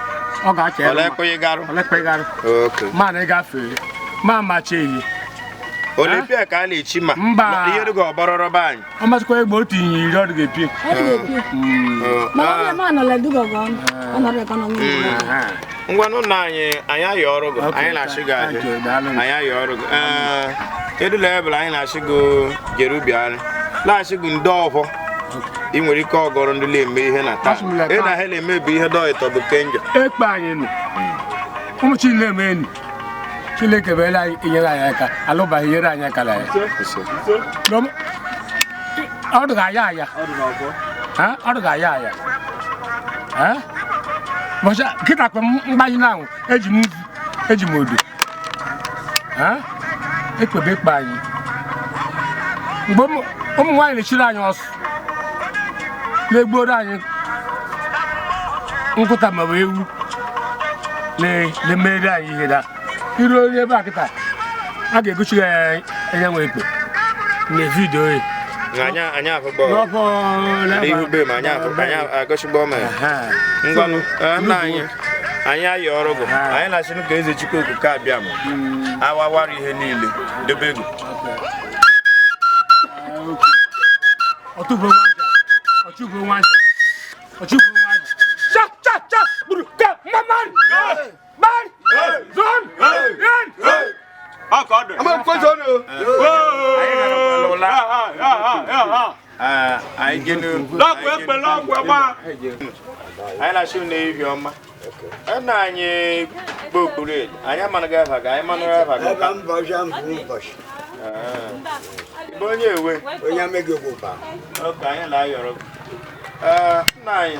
ọ ga-acha ya.
Olekweghịgarụ.
Olekweghịgarụ.
Oke.
Ma na ịgafee, ma machi ehi.
Ole pịa ka a na-echi ma.
Mba.
Ihe dịka ọbọrọrọ be anyị.
Ọ masịkwa egbe otu ịnyịnya iri ọ dị ga-epie.
Ọ dị ga-epie. Mana ọ bịa ma nọla duga gị ọnụ. Ọ nọrọ ya ka ọ nọ n'ụlọ.
Ngwanụ nna anyị anyị ayọ ọrụ gị. Anyị na-achị gị ahịa. Anyị ayọ ọrụ gị. Ee, kedu level anyị na-achị gị jerubiarị? Na-achị gị ndị ọhọ. Ị nwere ike ọgọrọ ndị na-eme ihe na taa. Ị na ha na-eme bụ ihe dọịtọ bụ kenjọ.
Ekpe anyị nụ. Ụmụ chi na-eme enyi. Chineke bere anyị enyere anyị aka, alụbaghị nyere anyị aka na ya. Ọ dị ga-aya aya. Ọ dị ga-aya aya. Bọcha kịta kwe mgbanye na anwụ eji m nzu, eji m odo. Ekpebe ekpe anyị. Mgbe ụmụ nwaanyị na-echiri anyị ọsụ, na-egboro anyị nkụta maọbụ ewu na-emeri anyị ihe da. Iru onye ebe a kịta a ga-egochi ya enye nwe ekpe na vidiyo ya.
Anyị afụgbọ. N'ihu be ma anyị afụgbọ, anyị agọchigbọ ma ya. Ngwanụ, nna anyị, anyị ayọ ọrụ gụ. Anyị na-achị ka eze Chukwu okike abịa ma awawara ihe niile dobe ego.
Ọtụgbo nwa ọchụgbo nwa ọchụgbo nwa cha cha cha gburu ka mama man zon yen.
Ama kwezo no.
Anyị gara ụla. Anyị genu.
Lọgwụ ekpe lọgwụ egba.
Anyị na-achị unu ehihie ọma. Nna anyị bụ okpuru elu. Anyị amanaghị afa gị, anyị manụrụ afa gị.
Ebe mbọchị mbụ ụbọchị.
Bụ onye ewe.
Onye ameghị ogwụba.
Oke, anyị na-ayọrọ gị. Nna anyị,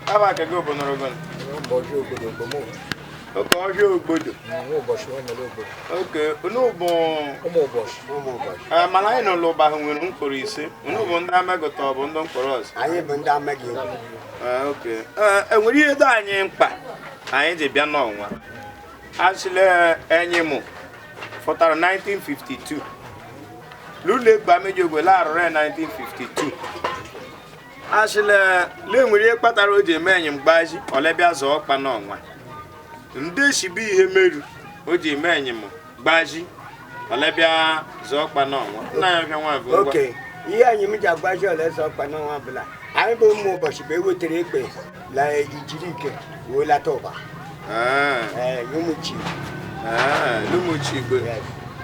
afa nke gị bụ nụrụ gị.
Ụbọchị obodo bụ mụ.
Oke ọhịa obodo.
Ụbọchị nwere obodo.
Oke, unu bụ
ụmụ ụbọchị. Ụmụ ụbọchị.
Mana anyị nọ n'ụba ahụ nwere mkpụrụ ise. Unu bụ ndị amegụta ọ bụ ndị mkpụrụ ọzọ?
Anyị bụ ndị ameghị ogwu.
Oke. Enwere ihe dị anyị mkpa anyị ji bịa n'ọnwa. Achịla enyi mụ fụtara 1952. N'ụlọ ekpe ameji ogwe laarụrụ ya 1952. Achịla lee nwere ihe kpatara o ji eme enyi m gbaji olebịa zọọ ọkpa n'ọnwa. Ndị esibu ihe meru o ji eme enyi m gbaji olebịa zọọ ọkpa n'ọnwa. Nna ya bịa nwa bụ ngwa.
Oke, ihe anyị m ji agbaji ole zọọ ọkpa n'ọnwa bụla. Anyị bụ ụmụ ụbọchị bụ ewetere ekpe la ijiri ike wee lata ụba. Ee, ụmụ chi.
Ụmụ chi igwe.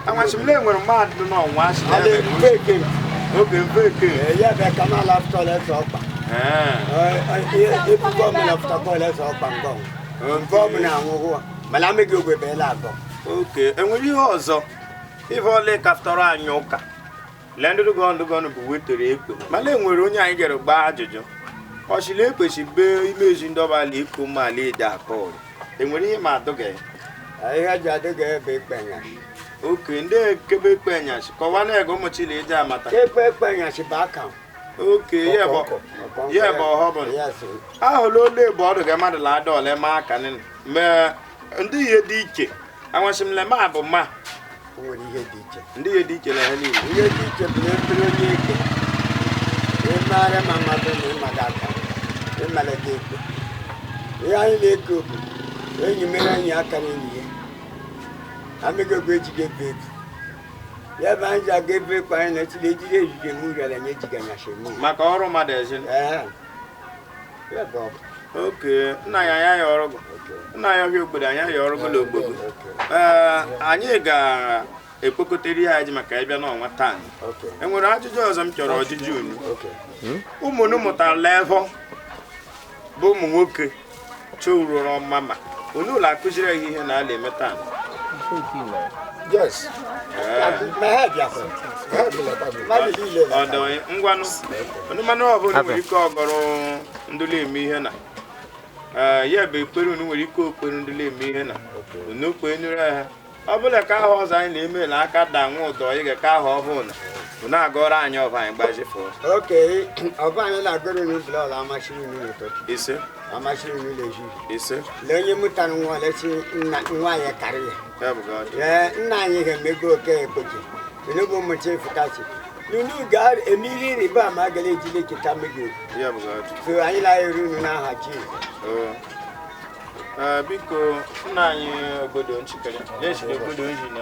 Amasị m na enwere mmadụ n'ọnwa asị na
ebe mfe.
Oge mfe eke.
Ya bịa ka m ala afụta ole zọọ ọkpa. Ebubo ọbụla fụtakwa ole zọọ ọkpa ngọ. Mfe ọbụla anwụghụ mana ameghị ogwe beela abụọ.
Oke, enwere ihe ọzọ ife ole kaftọrọ anyị ụka. Lee ndị gọndụ bụ wetere ekpe. Mana enwere onye anyị jere gbaa ajụjụ. Ọchịla ekpechi bee imezi ndọba ala iko ma ala ede akọ. Enwere ihe ma adụghị ya?
Ihe ji adụghị ebe ekpe nya.
Oke ndị ekebe ekpe enyasị kọwa na ego ụmụchile eji amata.
Ekpe ekpe enyasị bụ aka.
Oke ya bụ ọhọ bụ. Ahụla olu ebu ọdụ ga mmadụ la ada ole ma aka nị. Mee ndị ihe dị iche anwasị m lema bụ ma.
O nwere ihe dị iche.
Ndị ihe dị iche na ha niile.
Ihe dị iche bụ na ekpere onye eke. Ịmara ma mmadụ na ịmaga aka. Ịmalite ekpe. Ihe anyị na-eke bụ enyi mere anyị aka na enyi ya. Amegogwe ejighị ebe ebu. Ya bụ anyị ji aga ebe ekpe anyị na-echile ejiri ejije eme uri ala nye ejighị anyasị eme uri.
Maka ọrụ mmadụ ezi.
Ya bụ ọ bụ.
Oke, nna ya anya ya ọrụ gụ. Nna ya ọhịa obodo anya ya ọrụ gụ n'ogbogbo. Ee, anyị ga-ekpokọtere ya ji maka ịbịa n'ọnwa taa. Enwere ajụjụ ọzọ m chọrọ ọjụjụ unu. Ụmụnụ mụtara levọ bụ ụmụ nwoke chọrọ ọma ma unu ụlọ akụziri ha ihe na ala eme taa.
Yes.
Ọdọ ngwanụ mmanụ ọbụla nwere ike ọgọrọ ndụlụ eme ihe na ya bụ ekpere unu nwere ike okpere ndụlụ eme ihe na unu kpee nụrụ ha ọ bụla ka ahụ ọzọ anyị na-eme na aka da nwa ụdọ ịga ka ahụ ọhụụ na unu agọrọ anyị ọba anyị gbazifụ.
Oke ọba anyị na-agọrọ unu bụla ọla amasịrị unu n'ụtụtụ.
Ise.
Amasịrị unu n'ehihie.
Ise.
Lee onye mụtara nwa lesi nwa ya karịa. Ee, nna anyị ga-emego oke ekpochi. Unu bụ ụmụ Chifụtachi. Unu ga-eme ihe ịrịba ama gara ejile keta mmegbu. So anyị na-eru unu n'aha Jizọs.
Biko nna anyị obodo nchikere na-echiri obodo nji na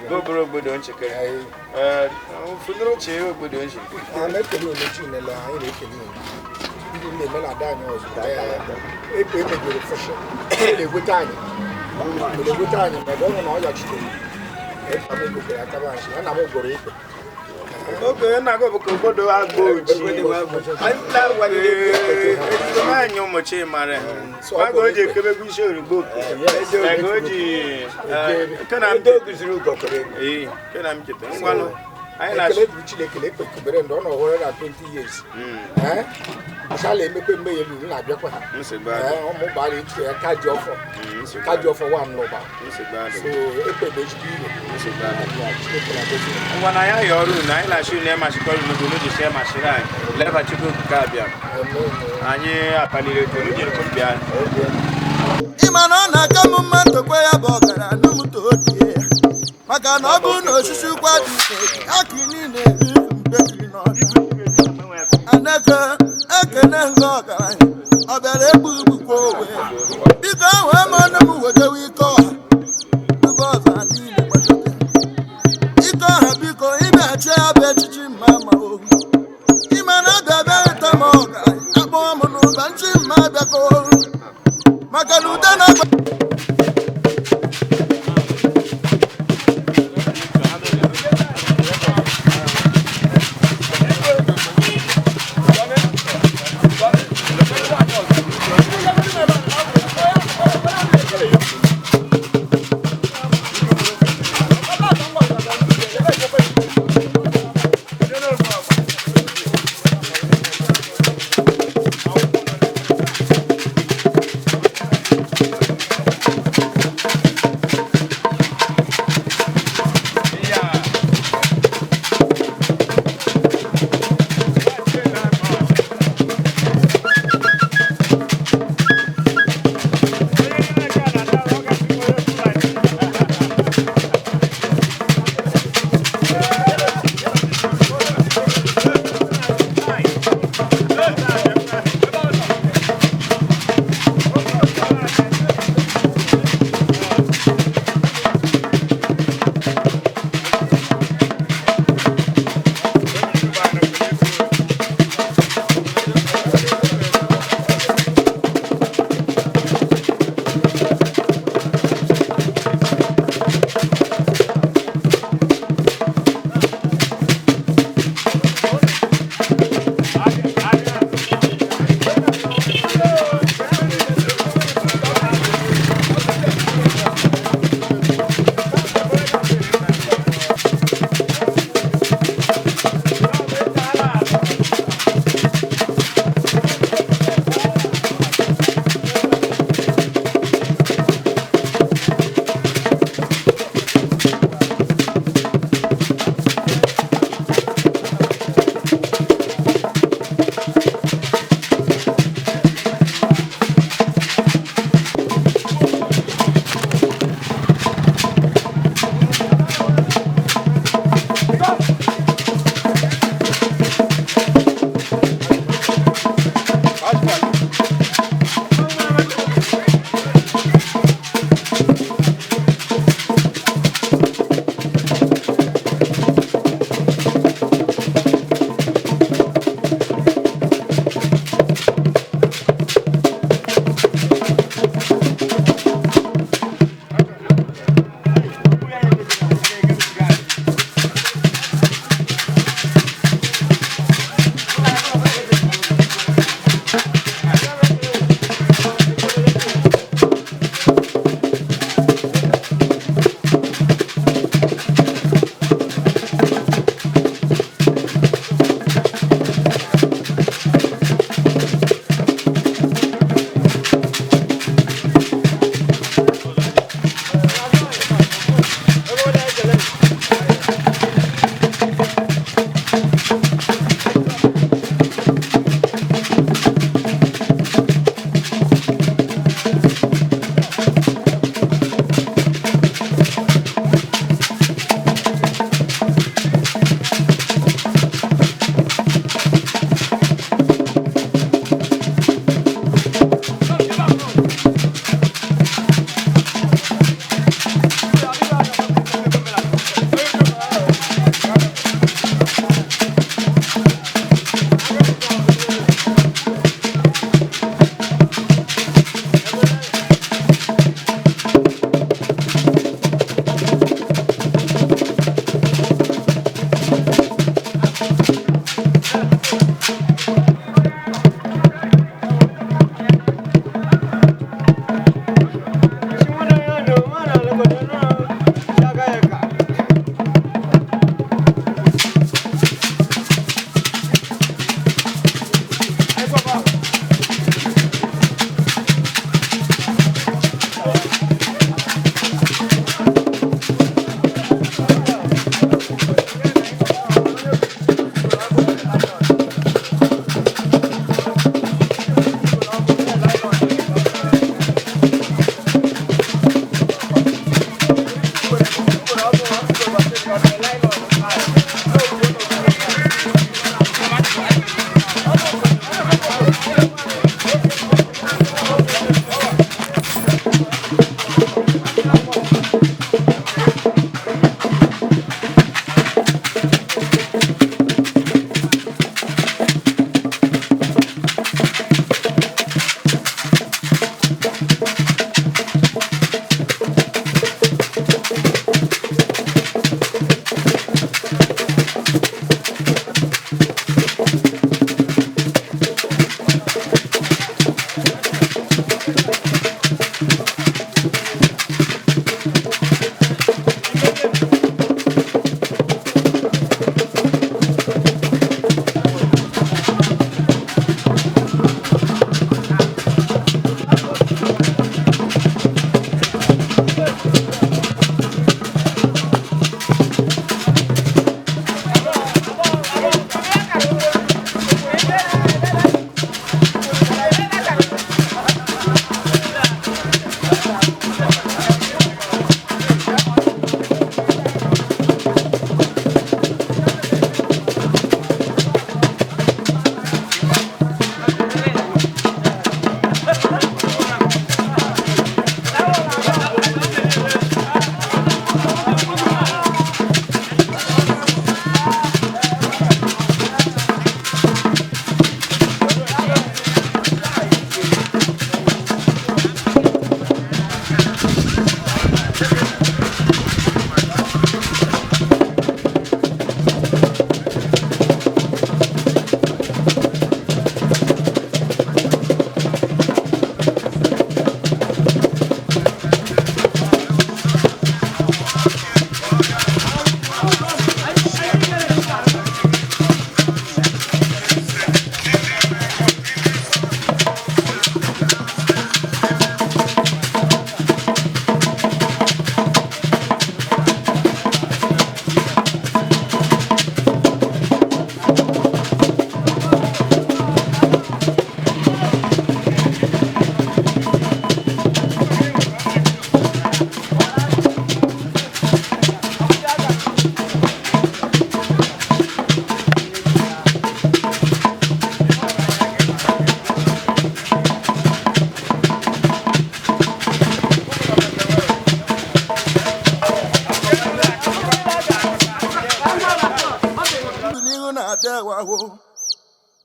goboro obodo nchikere ụfọdụ uche obodo nji.
A na-ekele unu Chinele anyị na-ekele unu ndị na-eme na ada anyị ọzọ ekpe emegoro fọshọ na-egweta anyị na-egweta anyị ma ọ bụ na ọ yachitere ekpe emegoro akaba anyị ya na m gwọrọ ekpe.
Oke nna gị bụ ka obodo agba oji anyị ụmụchi mara maka o ji ekebegwu isi orugbo ego o ji ngwanụ
ekele dịrị Chineke na ekpe kubere ndụ ọ nọ hụrụ na 20 years. Asala emekpe mmehie elu na-abịakwa ụmụ gbara echi ya kaji ọfọ kaji ọfọ wa n'ụba so ekpe bụ ezigbo iro. Chineke na-agozi
ngwa na ya ya ọrụ na anyị na-achị unu emachikọrọ unu unu ji emachiri anyị leba Chukwu okike abịa anyị apaliri otu unu jiri bịa.
Ịma na ọ na-aka m mma tokwe ya bụ ọgara anụmụtodie ya maka na ọ bụrụ na osisi ụkwa dị akị niile eri mpekiri n'ọhịa aneke ekene nga ọgaranya ọ bịara egbu igbukwa onwe biko ahụ ama ọnụ m wedewe ike ọha ebe ọzọ niile gbadote ike ọha biko ịbịachi ya bụ echichi mma ma ohu ime na abịa bịa ịta m ọgaranya akpọọ m n'ụba nchi mma abịakọ ohu maka na ude na-agba.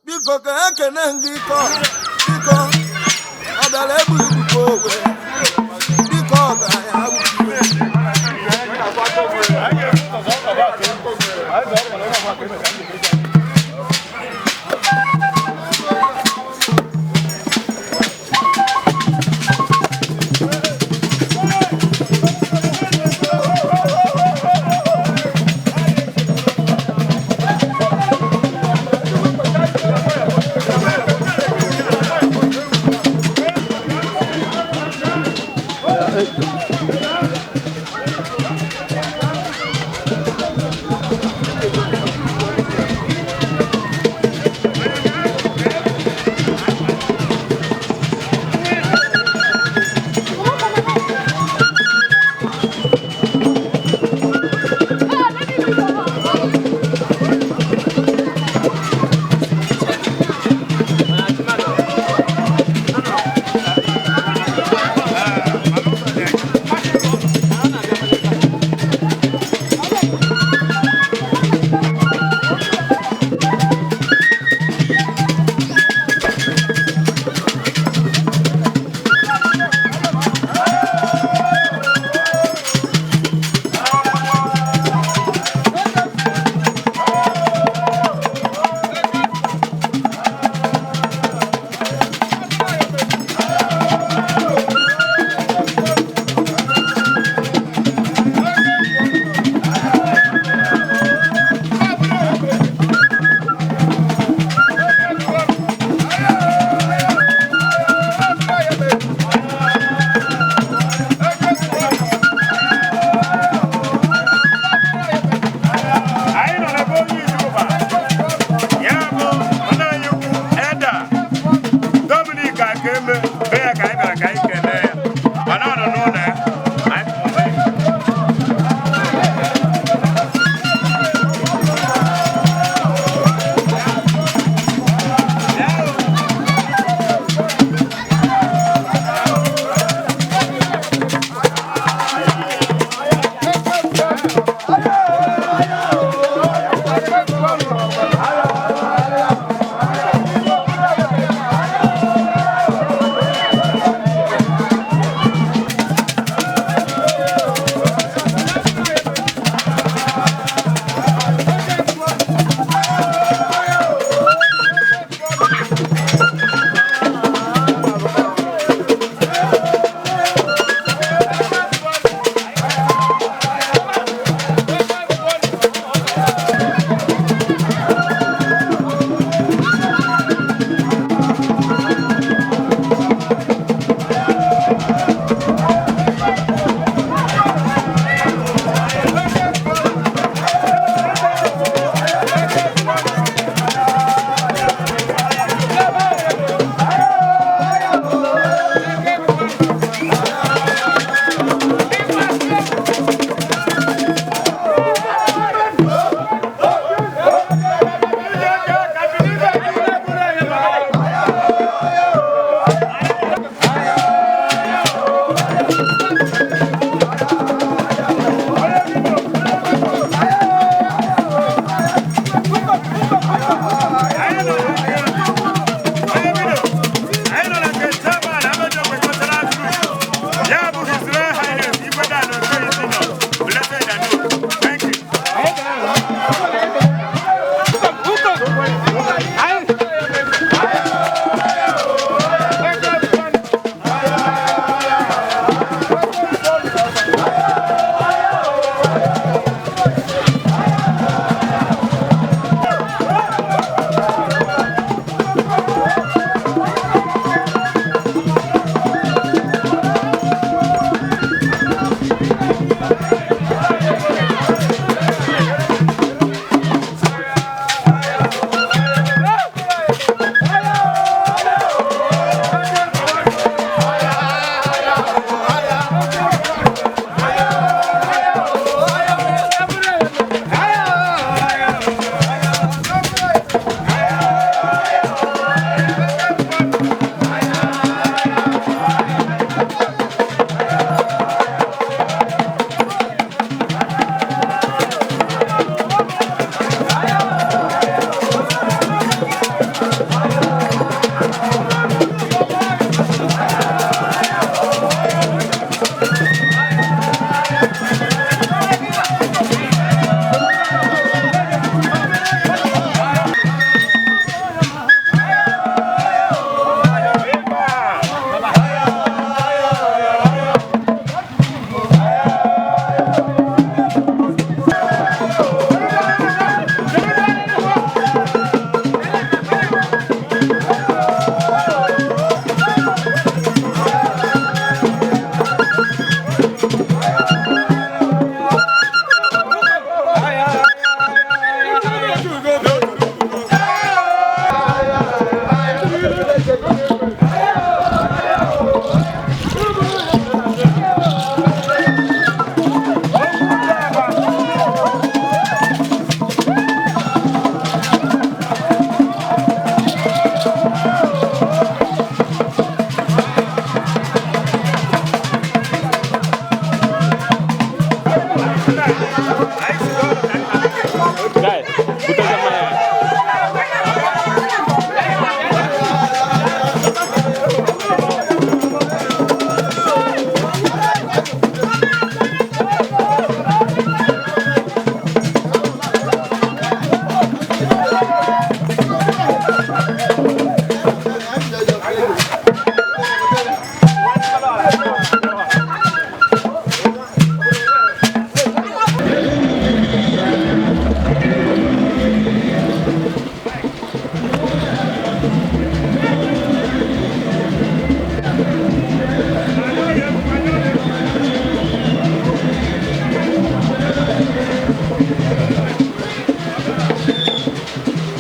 Biko ka ekene ndị iko biko ọ bịara egbu ibubo owe biko ọ gara ya awụiwe.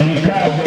Nke a bụ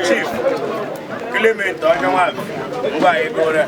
Chief Clement Onyenwa ngwa egore.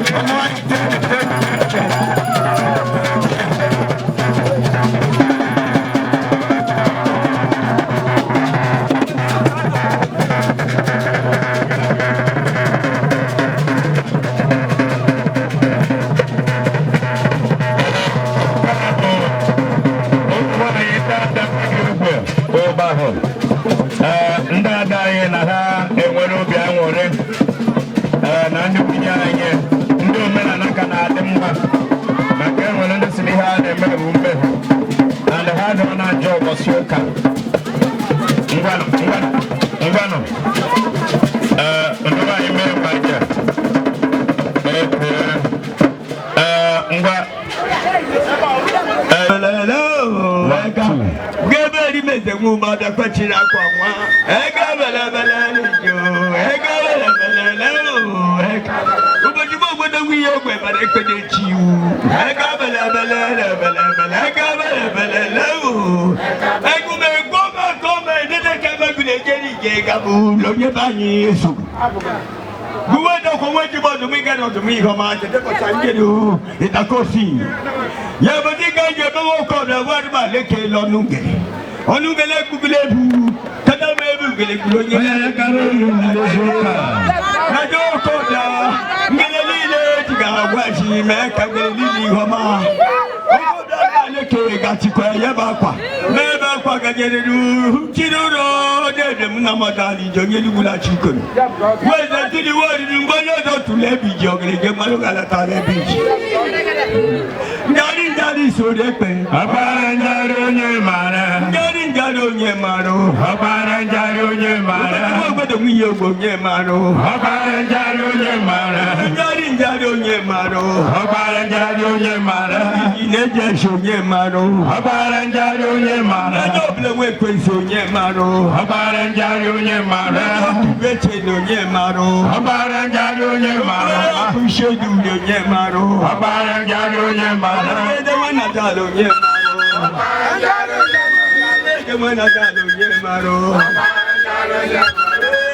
Hey! aja ụbọchị ụka. Ngwanụ, ngwanụ, ngwanụ. Ee, ndụrụ anyị mee mgbe aja. Ee, ngwa.
Geberi meze nwuma bịakwachiri akwa nwa ego belebelele ego belebelele ụbọchị obodo nwunye ogwe bara ekpede chi iwu ego belebelele belebele ego belebelele egumegwu ọmakọma edede ka emegbu na-ejere ije gabụ ụlọ onye be anyị esogbu Guwendo kwa weji bodu miga no domingo ma te ko sanjeru itakosi. Ya bodi ga je be wo ko na wa ma leke lo nunge. Onunge le kubile bu. Tada me bu gele kulo nye.
Onye karo lu soka.
Na jo ko da ngele lile tiga wa si me ka ngele lili ho ma. Oko da ma leke ga ti ko ye ba kwa. Me ba kwa ga jere du chiruro de de mu na mo da ni jo nye lugula chi ko. Weze tili wori ngono do tule bi jo gele ge malu gala ta le bi. Njari njari sore pe.
Ọkpara njari onye mara.
Njari njari onye mara.
Ọkpara njari onye mara.
Ogbodo nwunye ogbo onye mara.
Ọkpara njari onye mara.
Njari njari onye mara.
Ọkpara njari onye mara.
Ị na-eji esi onye mara.
Ọkpara njari onye mara.
Onye ọbụla nwe ekwensị onye mara.
Ọkpara njari onye mara.
Otubeche na onye mara.
Ọkpara njari onye mara.
Ọkụshedu na onye mara.
Ọkpara njari onye mara.
Edewe na dala onye mara. Edewe na dala onye mara.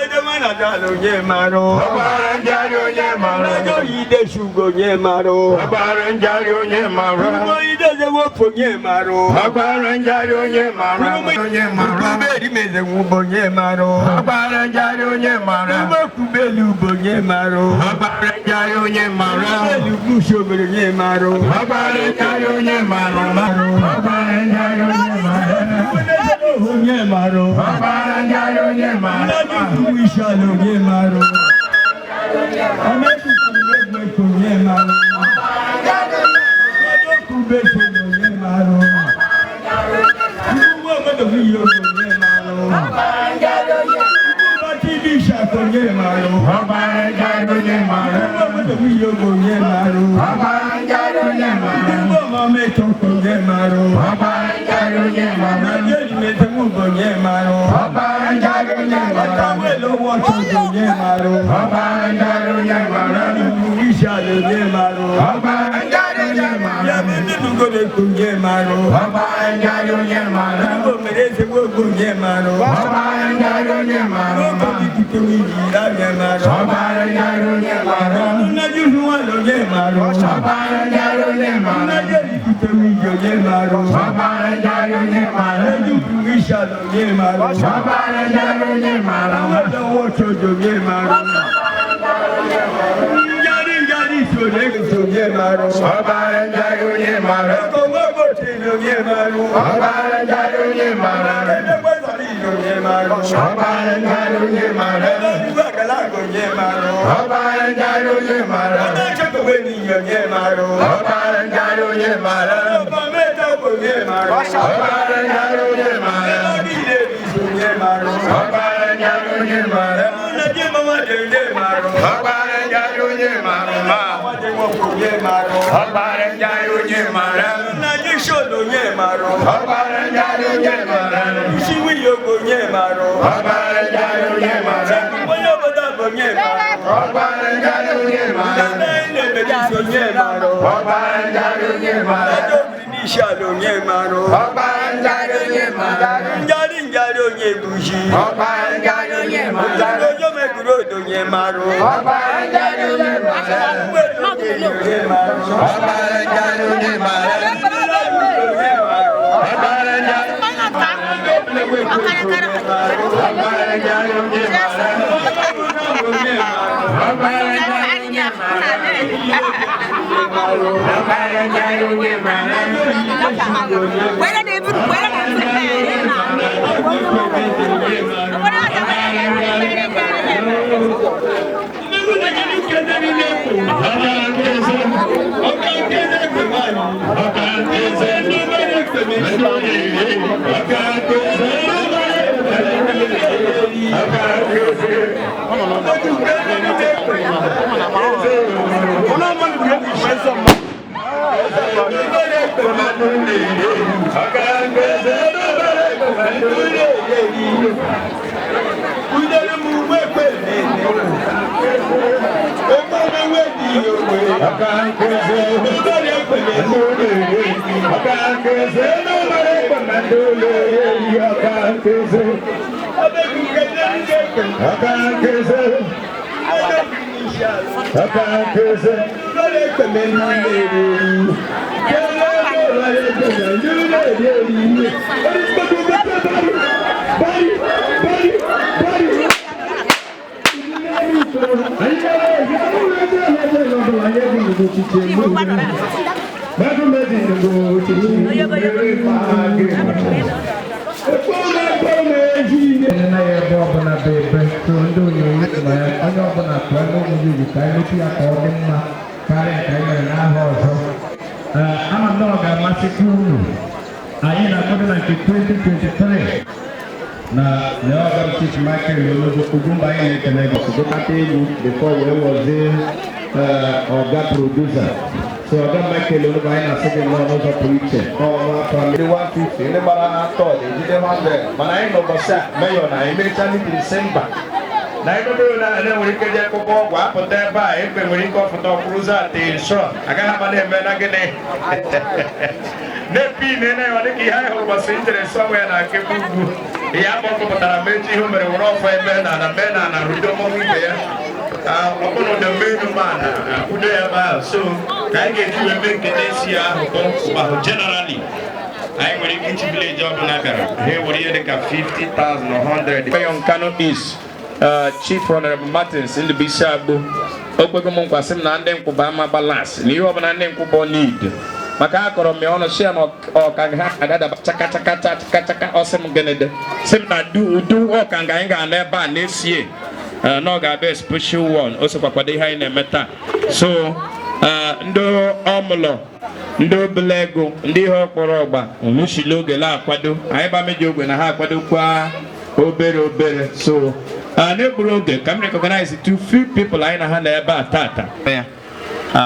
Edewe na dala onye mara.
Ọkpara njari onye mara.
Ọjọ́ yìí shugo onye mara.
Ọkpara njari onye mara.
Ụmụ ide wepụ onye mara.
Ọkpara njari onye mara. Onye mara.
Ụmụ meze nwụbụ onye mara.
Ọkpara njari onye mara.
Ụmụ kubelu bụ onye mara.
Ọkpara njari onye mara.
Ụmụ gbushobere onye mara.
Ọkpara njari onye mara. Ọkpara njari onye mara.
Onye mara.
Ọkpara njari onye mara.
Mmadụ ishala onye mara. Ọmọkùnrin onye mara. Ọmọkùnrin onye mara. Ụmụ obodo nwunye onye mara. Ụmụ TV shop onye mara.
Ọkpara njari onye mara.
Ụmụ obodo nwunye onye mara.
Ọkpara njari onye mara.
Ụmụ mama etoko onye mara.
Ọkpara njari onye mara.
Ndị ejimete nwụbụ onye mara.
Ọkpara njari onye mara.
Ọkawele wọchọ onye mara.
Ọkpara njari onye mara.
Ndị ishala onye mara.
Ọkpara njari onye mara.
Ya bụ ndị nugoro onye mara.
Ọkpara njari onye mara.
Ndị omere ezigbo onye mara.
Ọkpara njari onye mara.
Oge dịkute iji onye mara.
Ọkpara njari onye mara.
Nna Juzu nwanyị onye mara.
Ọkpara njari onye mara.
Nna Jerikute iji onye mara.
Ọkpara njari onye mara.
Ejukwu ishala onye mara.
Ọkpara njari onye mara.
Nwata nwoke onye mara. Njari njari soro ego onye mara.
Ọkpara njari onye mara.
Ego nwoke onye mara.
Ọkpara njari onye mara.
Edekwesara ije onye mara.
Ọkpara njari onye mara.
Ebe agalaga onye mara.
Ọkpara njari onye mara.
Ọba chekwe n'ihe onye mara.
Ọkpara njari onye mara.
Ọba meta onye mara.
Ọkpara njari onye mara.
Ebe niile bụ onye mara.
Ọkpara njari onye mara.
Nne ji mama dị onye mara.
Ọkpara njari onye mara.
Nwa nwoke onye mara.
Ọkpara njari onye mara.
Nna ji sholo onye mara.
Ọkpara njari onye mara.
Isi nwunye ogo onye mara.
Ọkpara njari onye mara.
Onye obodo bụ onye mara.
Ọkpara njari onye mara.
Ndị na-emere isi onye mara.
Ọkpara njari onye mara.
Ndị obiri n'isi ala onye mara.
Ọkpara njari onye mara.
Njari njari onye buji.
Ọkpara njari onye mara.
Njari onye mekuru odo onye mara.
Ọkpara njari onye mara.
Onye mara.
Ọkpara njari onye mara. Ọkpara njari. Ọkpara njari onye mara. Ọkpara njari onye mara. Ọkpara njari onye mara.
Ama m na ọ ga-amasịkwa unu. Anyị na-akwado na nke 2023 na Ọga Chief Michael Ologo Ugwumba anyị na-ekele gị gụkọta egwu before wee wọzie ọga producer. So Ọga Michael Ologo anyị na-asị gị nnọọ n'ụzọ pụrụ iche ọnwa afọ ndị 150 ndị gbara third ejide 100 mana anyị n'ụbọchị a meyọ na emecha ndị Disemba na ebe na enwere ike jee kpụkpọ ọgwụ apụta ebe a ekpe nwere ike ọfụta ọkpụrụzọ ata nsọ agaghị ama na-eme na gịnị na-epi na ya dịka ihe anyị hụrụ ụbọchị njere nsọ ya na nke ugwu ihe akpọ kpụpụtara mechi ihe o mere were ọfọ eme na ana mee na ana rudo mmọnwụ ibe ya ọbụna mmenu mana akwudo ya ebe ahụ so ka anyị ga-eji wee mee nke na-esi ya ahụ bụ ụgbahụ generally anyị nwere ike ichi vileji ọbụla bịara ha ewere ihe dịka 50,000 or 100 Mayor Nkanu East Chief Honorable Martins Ndubuisi Agbo okwego m nkwa sị m na ndị nkwụba ama balance na ihe ọbụla ndị nkwụbọ need maka akọrọ m ya ọnụ si ya na ọka ha agadaba chaka chaka chaka chaka ọsị m gịnị sị m na udu ọka nga anyị ga-anọ ebe a na-esie na ọ ga-abịa special one o sokwa kwado ihe anyị na-eme taa so ndị ọmụlọ ndị obele ego ndị ihe ọkpọrọ ọgba onushila oge la-akwado anyị ba meji ogwe na ha akwadokwa obere obere so n'egburu oge ka m recognize two few people anyị na ha na ebe a tata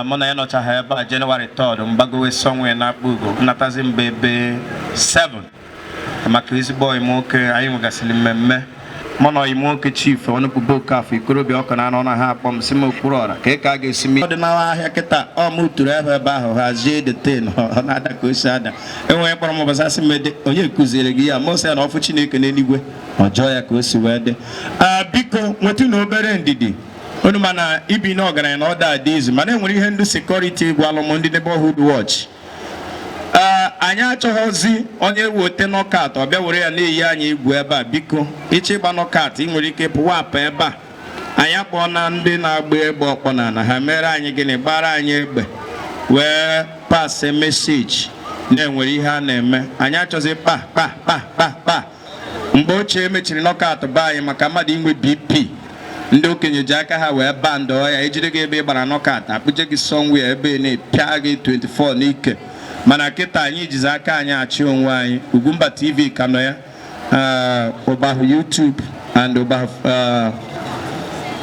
mụ na ya nọchaghị ebe a Jenụwarị 3rd mgbagowe somewhere na-akpọ ugo nnatazi mba ebe 7 maka ezigbo ọyị nwoke anyị nwegasịrị mmemme mụ na ọyị nwoke chief ọnụpụbo Okafọ ikorobịa ọkụ na anọ na ha akpọ m si m okpuru ọra ka ka a ga-esi mee ọdịnala ahịa kịta ọ m tụrụ ebe ebe ahụ hazie deten ọ na-ada ka o si ada enwere kpọrọ m ụbọchị asị m ede onye kụziere gị ya mụ sị ya na ọfụ Chineke n'eluigwe ọjọọ ya ka o si wee dị biko nwetụ na obere ndidi unu mana ibi na ọgaranya na ọ da adị izu mana enwere ihe ndị sekuriti gwalụ m ndị neighborhood watch anyị achọghọzi onye wote nọkat ọ bịa were ya na-eyi anyị egwu ebe a biko ịchọ ịgba nọkat ị nwere ike pụwa apụ ebe a anyị akpọọ na ndị na-agba egbe ọkpọ na na ha mere anyị gịnị gbara anyị egbe wee pasị meseji na-enwere ihe a na-eme anyị achọzi kpa kpa kpa kpa kpa mgbe ochie emechiri nọkat be anyị maka mmadụ inwe BP ndị okenye ji aka ha wee bandọọ ya ejide gị ebe ị gbara nọkat akpụje gị somewhere ebe na-epịa gị 24 n'ike mana kịta anyị jizi aka anyị achị onwe anyị Ugwumba TV ka nọ ya Ụbahụ YouTube and Ụbahụ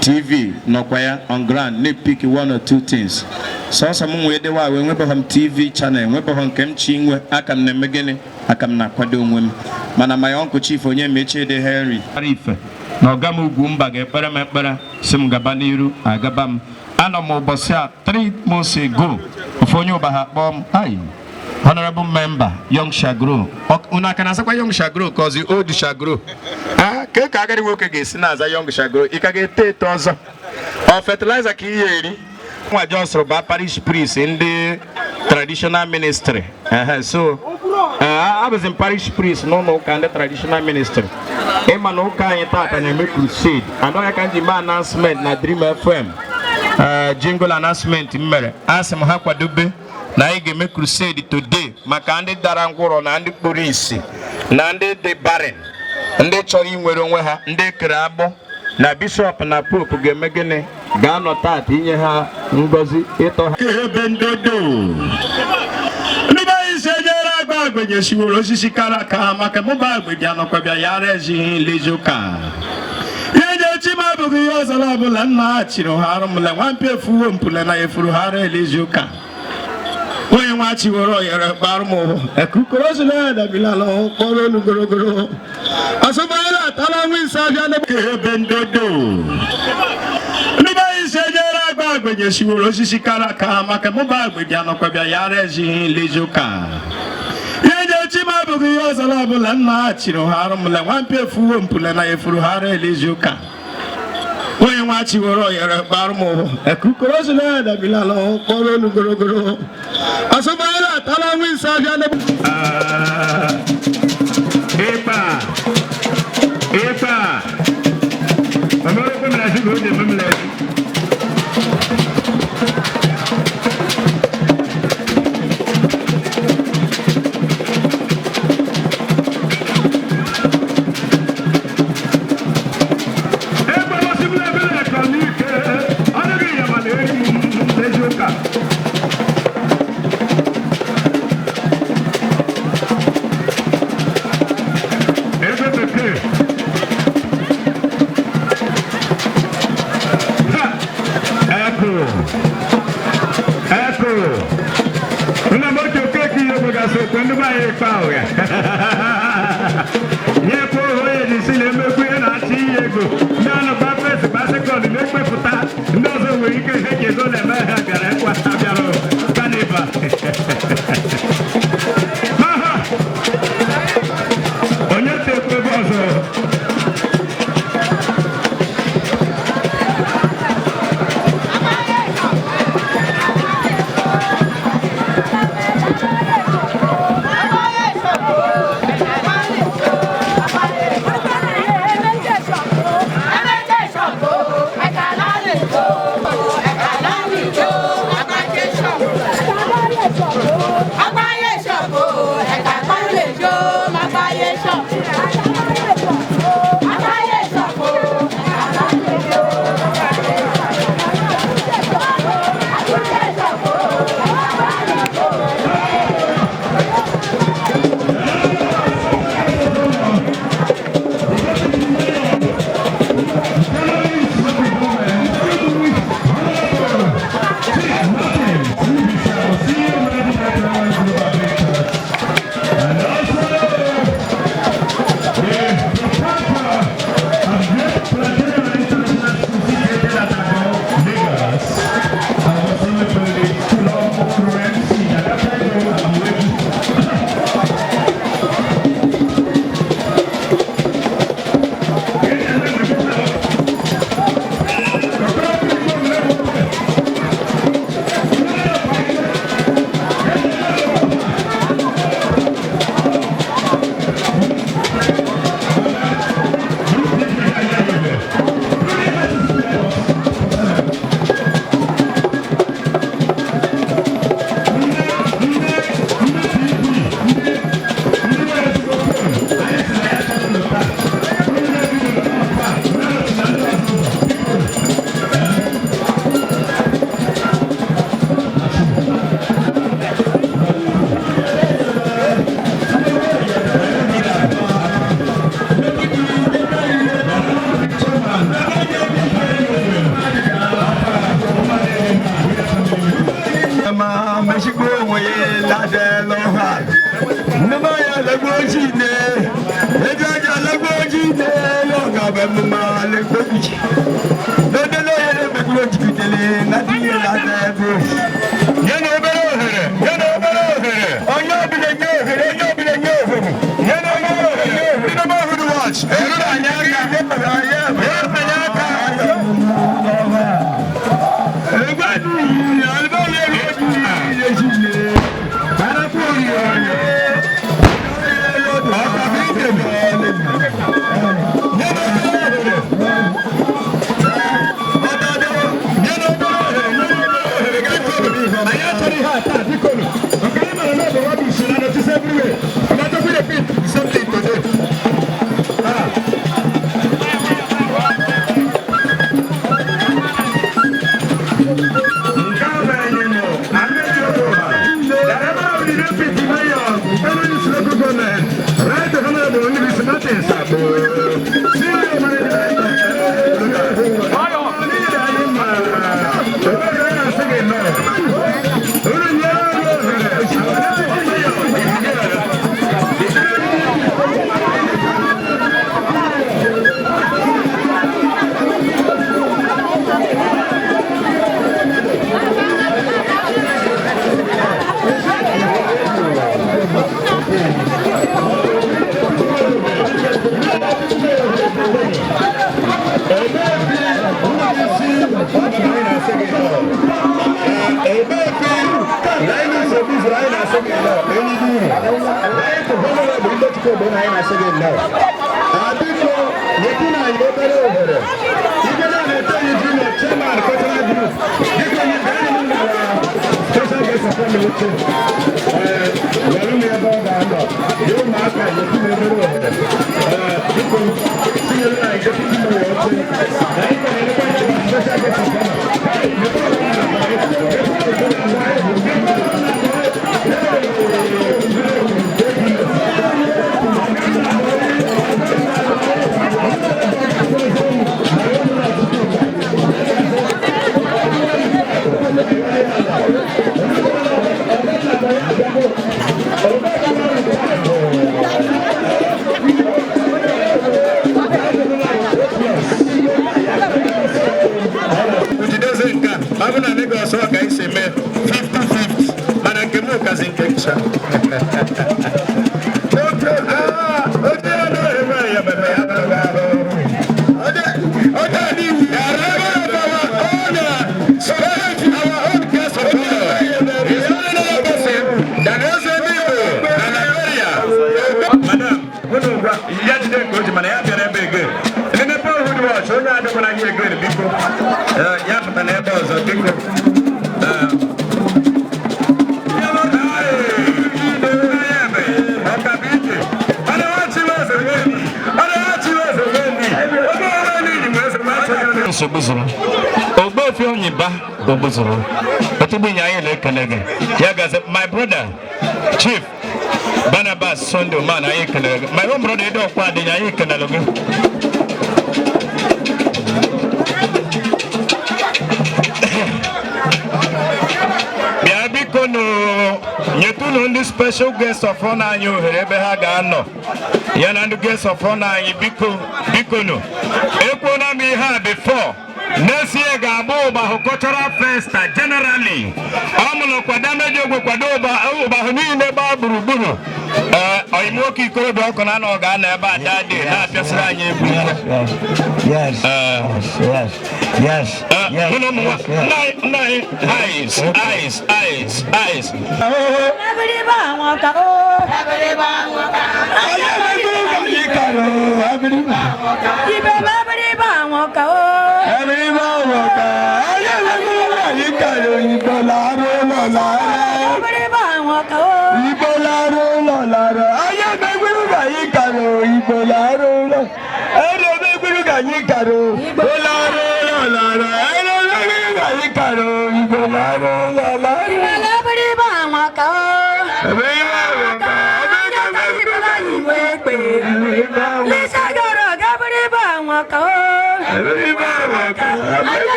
TV nọkwa ya on ground na-epik one or two things sọsọ m wee dewa wee nwebeghị m TV channel nwebeghị nke m chi nwe aka m na-eme gịnị aka m na-akwado onwe m mana my uncle Chief onye Mechede Henry ife na ọga m Ugwumba ga-ekpere m ekpere si m gaba n'iru agaba m anọ m ụbọchị a 3 months ago ofu onye ụba ha kpọọ m ai honorable member Young Shagro unu aka na-azakwa Young Shagro ka ọzi old Shagro ka ka agadi nwoke ga-esi na-aza Young Shagro ị ka ga-eto eto ọzọ ọ fertilizer ka ihe eri nwa Johnson bụ parish priest ndị traditional ministry so abụzi m parish priest n'ụlọ ụka ndị traditional ministry ịma na ụka anyị tata na-eme crusade anọ ya ka m ji mee announcement na Dream FM jingle announcement m mere asị m ha kwadobe na anyị ga-eme crusade today maka ndị dara ngwụrọ na ndị kpuru ìsì na ndị dị barren ndị chọrọ inwere onwe ha ndị kere agbụ na bishọp na pope ga-eme gịnị ga-anọ tata inye ha ngọzi ịtọ ha ebe ndodo ndị be anyị si ejere agba agbenye siworo osisi kara aka maka mụba agbenye anọkwabịa ya ara ezighị nlezi ụka ihe nye chi m abụghị ihe ọzọ ọbụla nna ha chiri ha arụ mle nwampi efuwo mpule na efuru ha ara elezi ụka onye
Onye nwa chiworo oyere kparụ m ekukorosila dabilala kpọrọ olu gorogoro asụmahịa atala nwa ise abịa ebe ndodo ndị be anyị si ejere agba agbenye siworo osisi kara aka maka mụba agbeji anọkwabịa ya ara ezighị lezi ụka ihe nye chi m abụghị ihe ọzọ ọbụla nna ha chiri ha arụ mle nwampi efuwo mpule na efuru ha ara elezi ụka onye nwa chiworo oyere kparụ m ekukorosila dabilala kpọrọ olu gorogoro asụmahịa atala nwa ise abịa
Epa! Epa! Ọmọ orúkọ mi láti kò dé mọ́mi láti. Epa lọ sí bílẹ̀ bílẹ̀ kan ní ike, ọdún ìyàmà lè rí lẹ́jọ́ ká. Ebe bekee. Ha! Echo. Echo. Nna m otu okeke ihe nwegasị okwe ndị be anyị kpa ụgha. Nye kwa ohe onye ji si na-emekwu ihe na-achị ihe ego. Ndị ọnụ gba fes gba sekọnd na-ekpepụta ndị ọzọ nwere ike ihe ji ego na-eme ha bịara ekwa ha bịara kaniva. Ha ha! Onye tekwu ebe ọzọ?
Chukwu ogbe na anyị na-asị gị nnọọ. Biko nyetụ na anyị obere ohere. Ike na na-eto yi junior chairman cultural group. Biko nye ka anyị na special guest of honor oche. Were m ebe ọ ga-anọ. Nye ụmụaka nyetụ m obere ohere. Biko tinyere na anyị deputy mayor oche. Na anyị ka na-elekwa anya na special guest of honor.
Ujideze nke a, ọ bụ na Lagos ọ ka esi eme 50-50, mana nke m kazi nke ncha. Oche ya na eme ya meme ya tọrọ ahụ. Oche a n'iwu ya rebe ọbawa ọ na sọrọ our own guest of honor. His Holiness Person, Daniel Igbo na Liberia. Madam, unu ngwa ya jide nke o ji mana ya bịara ebe again. Ndị Nepal Hood Watch, onye adịkwara gị again biko. Ya pụta n'ebe ọzọ biko.
Nsogbu zụrụ ogbuefi onyiba ogbuzuru otugbunye anyị na-ekele gị ya gazi my brother Chief Barnabas Sunday man anyị kelere gị my own brother Edo Ọkwa adịghị anyị kelere gị. Bịa biko nụ nyetụnụ ndị special guest of honor anyị ohere ebe ha ga-anọ ya na ndị guest of honor anyị biko biko nụ ekwuona m ihe a before. Next year ga-abụ Ụbahụ Cultural Festa generally. Ọ mụrụ kwado meji ogwe kwado Ụbahụ niile gbaa gburugburu. Ee, ọyị nwoke ikorobịa ọkụ na anọ ga-anọ ebe a daa dị na-apịasịrị anyị egwu.
Yes, yes, yes, yes.
Mụ na ụmụ nna anyị eyes, eyes, eyes, eyes.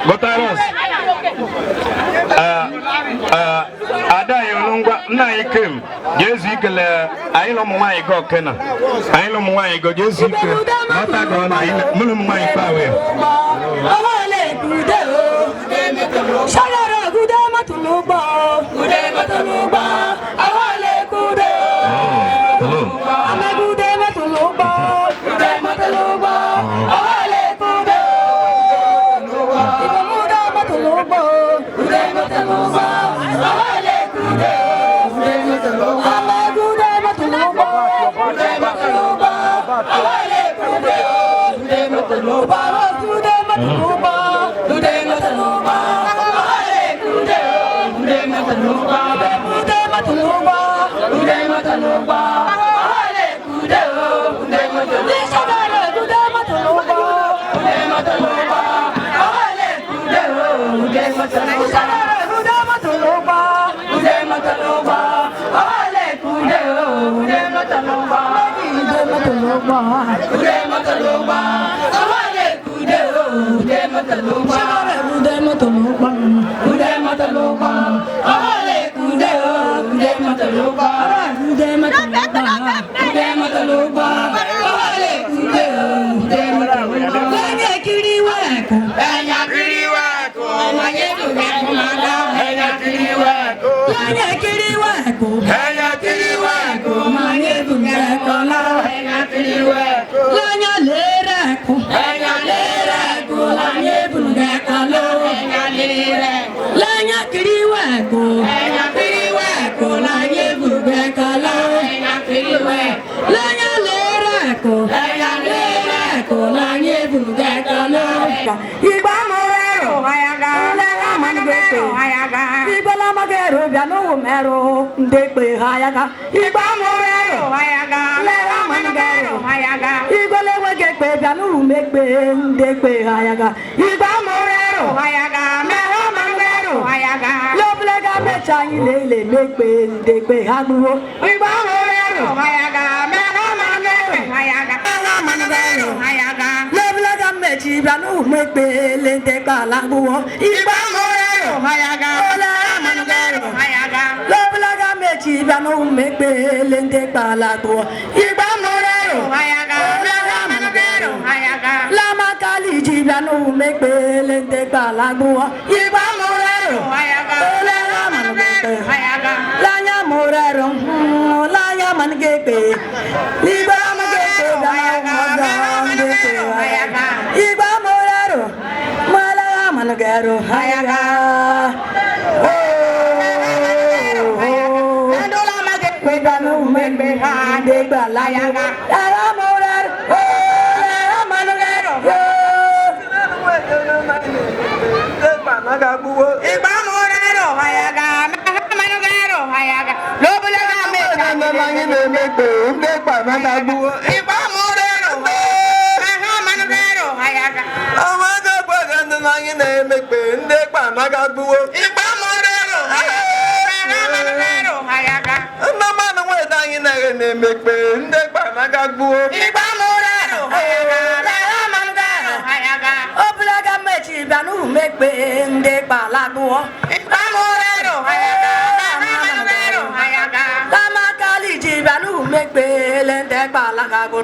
Gọtaros. Ada anyị olu ngwa nna anyị kem jezu ikele anyị na ụmụ nwaanyị gị okena anyị na ụmụ nwaanyị gị jezu ike lọta gị ọnụ anyị mụ na ụmụ nwaanyị kpa wee.
Ẹ̀yà kiri wẹ̀kú.
Lẹ́yìn lérè kò, ẹ̀yà lérè kò láyé bùgẹ́kọ̀ ló. Ìgbà mo rẹ̀rù, lẹ́yìn àmàlùgbèpè. Ìgbà lámàgẹ̀rù bíanú wò mẹ́rù, ndégbè hayaga. Ìgbà mo rẹ̀rù, lẹ́yìn àmàlùgẹ̀rù. Ìgbà lẹ́wẹ̀gẹ̀pẹ̀ bíanú wò mẹ́gbẹ̀, ndégbè hayaga. Ìgbà mo rẹ̀rù, mẹ́rù àmàlùgẹ̀rù. Lọ́bùlẹ́gà mẹ́ta yín lélẹ̀ mẹ́gbẹ̀, ndégbè hagbúwo. Ìgbà mo rẹ̀rù, mẹ́rù àmàlùgẹ̀rù. Lọ́bùlẹ́gà mẹ́tì bíanú wò mẹ́gbẹ̀, lẹ́ndẹ́gbà lágbúwo. Ìgbà mo rẹ̀rù, lọ́bùlẹ́gà mẹ́tì bíanú wò mẹ́gbẹ̀, lẹ́ndẹ́gbà lágbúwo. Ìgbà mo rẹ̀rù, lamakali jibanu mekpele ndegbalagbuwa igba murero olera manugekpe lanya murero lanya manugekpe igba mugekpe dana ndekpe igba murero malaya manugero hayaga. Danu mekpe ndegbalagbuwa lanya murero. Obulaga mechi banu mekpe ndegbalagbuwa. Lamakali jibanu mekpe lendegbalagbuwa.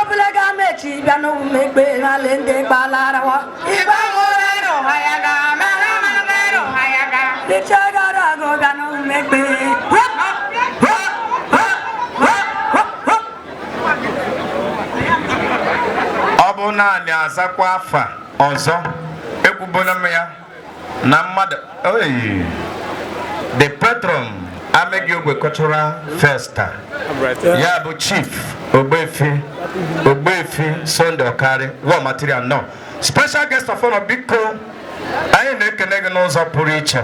Obulaga mechi banu mekpe lendegbalarawa. Lichagarago banu mekpe.
Ọ bụ naanị azakwa afa ọzọ ekwubola m ya na mmadụ oyi the patron Amegi Ogwe Cultural Festa ya bụ Chief Ogbuefi Ogbuefi Sunday Okari war material nọ special guest of honor. Biko anyị na-ekene gị n'ụzọ pụrụ iche.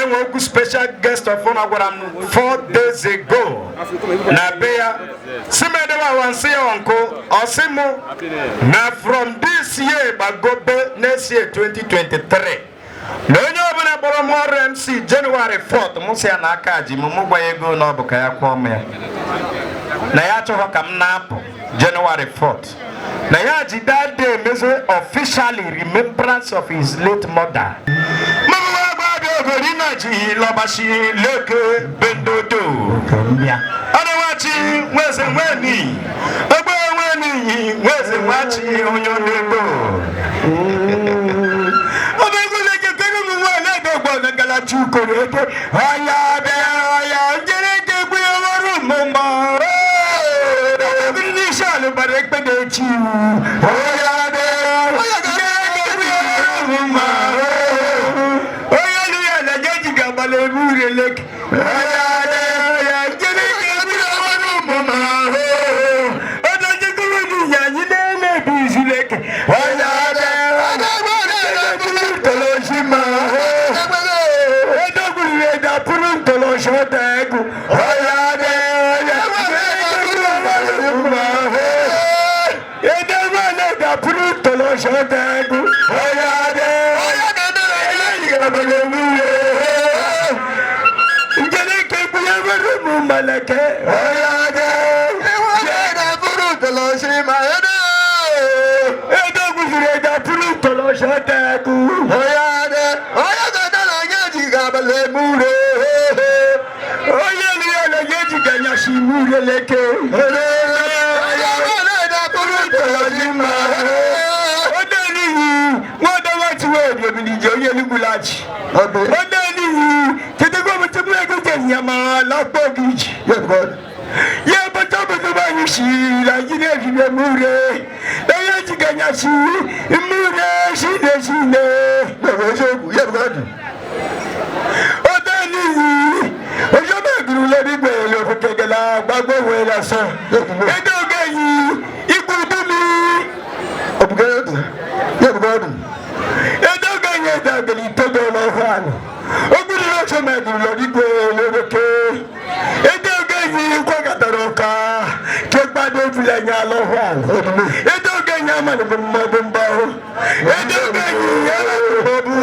Enwe okwu special guest of honor gwara m 4 days ago na be ya si m edewe awansi ya nkụ ọsị mụ na from this year gbagobe next year 2023 na onye ọbụla kpọrọ m ọrụ MC January 4th mụ si ya na aka ji m mụ gwa ya ego na ọ bụ ka ya kwụọ m ya na ya achọghọ ka m na-apụ January 4th na ya ji that day mezo officially remembrance of his late mother. Ogorinachi lọbashi leke bendodo. Ọdịwachi nweze nweni. Ogbe nweni nweze nwachi onye ọdịgbo. Ọdịgbo leke kere mu nwa na-edogbo na galachi ukoro eke. Ọya bịa ọya njere eke gbe ọrụ mụmba. Ndị isi alụbara ekpede echi. Ọya bịa ọya njere eke gbe ọrụ mụmba.
ase ede oge yi ikwu dumi obugodu yobugodu ede oge yi ede ageli itodo n'ọhụ anụ ogburu n'oche meduru lọdigwe loreke ede oge yi kwagatara ụka kegbado ebula anya alọhụ anụ ede oge yi amanụ bụ mmọbụ mbahụ ede oge yi bụ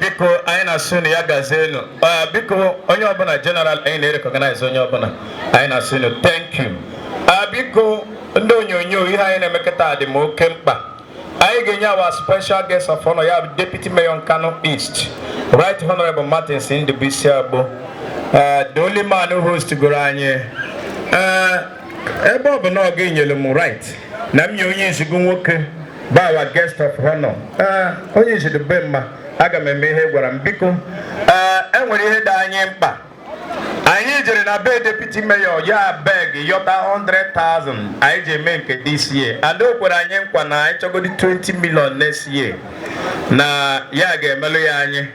Biko anyị na-asụ na ya gazie elu. Biko onye ọbụla general anyị na-recognize onye ọbụla anyị na-asụ unu thank you. Biko ndị onyonyo ihe anyị na-emekọta dị m oke mkpa. Anyị ga-enye our special guest of honor ya bụ Deputy Mayor Nkanu East, Right Honorable Martins Ndubuisi Agbo, the only man who host goro anyị. Ebe ọ bụ na ọ ga-enyere m right na m nye onye nzigo nwoke bụ our guest of honor. Onye nzido mma aga m eme ihe gwara m biko. Enwere ihe dị anyị mkpa. Anyị jere na be Deputy Mayor ya beg yọta 100,000 anyị ji eme nke this year and o kwere anyị nkwa na anyị chọgodi 20 million next year na ya ga-emelụ ya anyị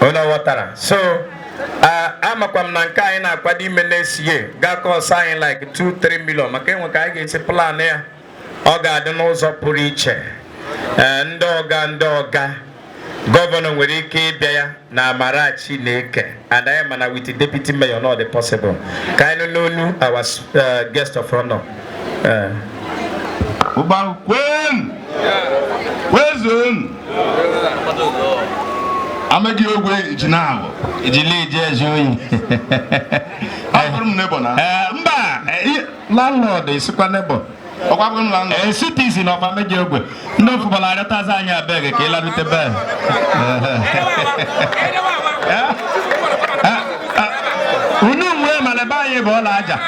onye ghọtara. So amakwa m na nke anyị na-akwado ime next year ga-akọsọ anyị like 2-3 million maka enwe ka anyị ga-esi plan ya ọ ga-adị n'ụzọ pụrụ iche. Ndị ọga gọvanọ nwere ike ịbịa ya na amara Chineke and anyị mana with the deputy mayor not the possible. Ka anyị nụ n'onu our guest of honor.
Ụba kwen kwezon amaghị ogwe ji na-abụ
ijili ije eji oyi
abụrụ m nebo na
mba landlord isikwa nebo
ọkwa abụrụ m landlord
citizen of Ameji Ogwe ndị ofụbala arịọtazi anyị abeg ka ị larute be unu nwee mana ebe anyị bụ ọla aja.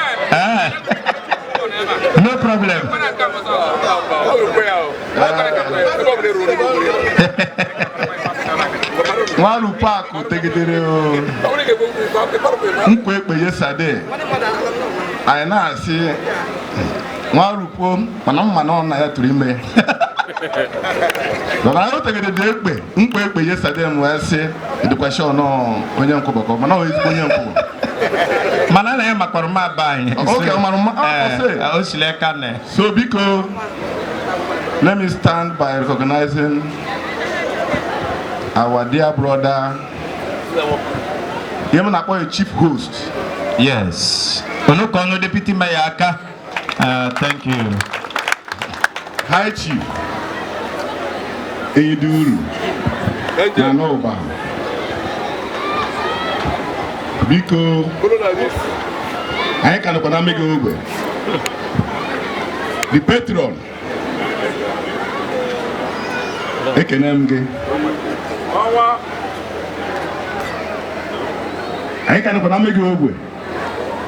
No problem.
Nwalu paakụ tegidere nkwa ekpe yesterday anyị na-asị nwalupuo mana mma na ọ na ya tụrụ ime mana o tegidere ekpe nkwa ekpe yesterday m wee sị edukasị ọnụ onye nkwụbọkọ mana ọ ezigbo onye nkwụbọ
mana na ya makwara mma be anyị.
Oke, ọ mara mma.
O siri aka na
so biko Let me stand by recognizing our dear brother, ihe m na-akpọ a chief host.
Yes. Onukonu Deputy Mayor aka. Thank you.
High Chief Eyiduru na n'ụba. Biko, anyị ka nọkwa na mmega ogbe. The patron, ekene m gị. Anyị ka nọkwa na mmega ogbe.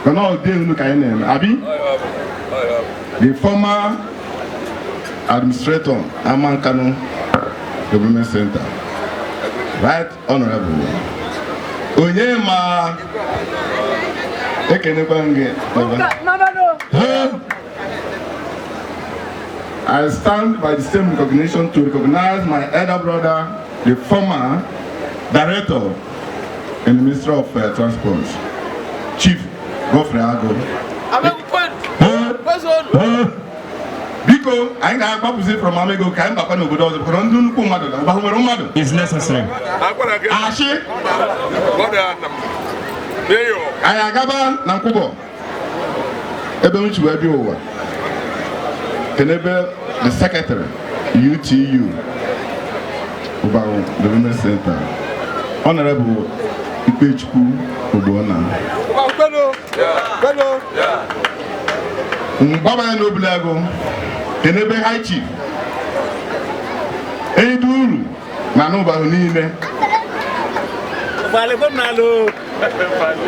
Ka na ọ dị elu ka anyị na-eme. Abi? The former administrator, Amankanu Development Center, Right Honorable Onyema, ekenekwa m gị. I stand by the same recognition to recognize my elder brother, the former director in the Ministry of Transport, Chief Godfrey Ago. Biko, anyị ga-agbapụzi from Amego ka anyị bakwa n'obodo ọzọ bụkwa ndị nnukwu mmadụ na ụba nwere mmadụ.
It's necessary.
Ashị. Anyị agaba na Nkwụbọ ebe m chi wee bịa ụwa. Kenebe the secretary UTU Ụbahụ Development Center, Honorable Ikpechukwu Ogbonna. Mgbabanye n'Obulago, kenebe High Chief Eyiduru na n'Ụbahụ niile.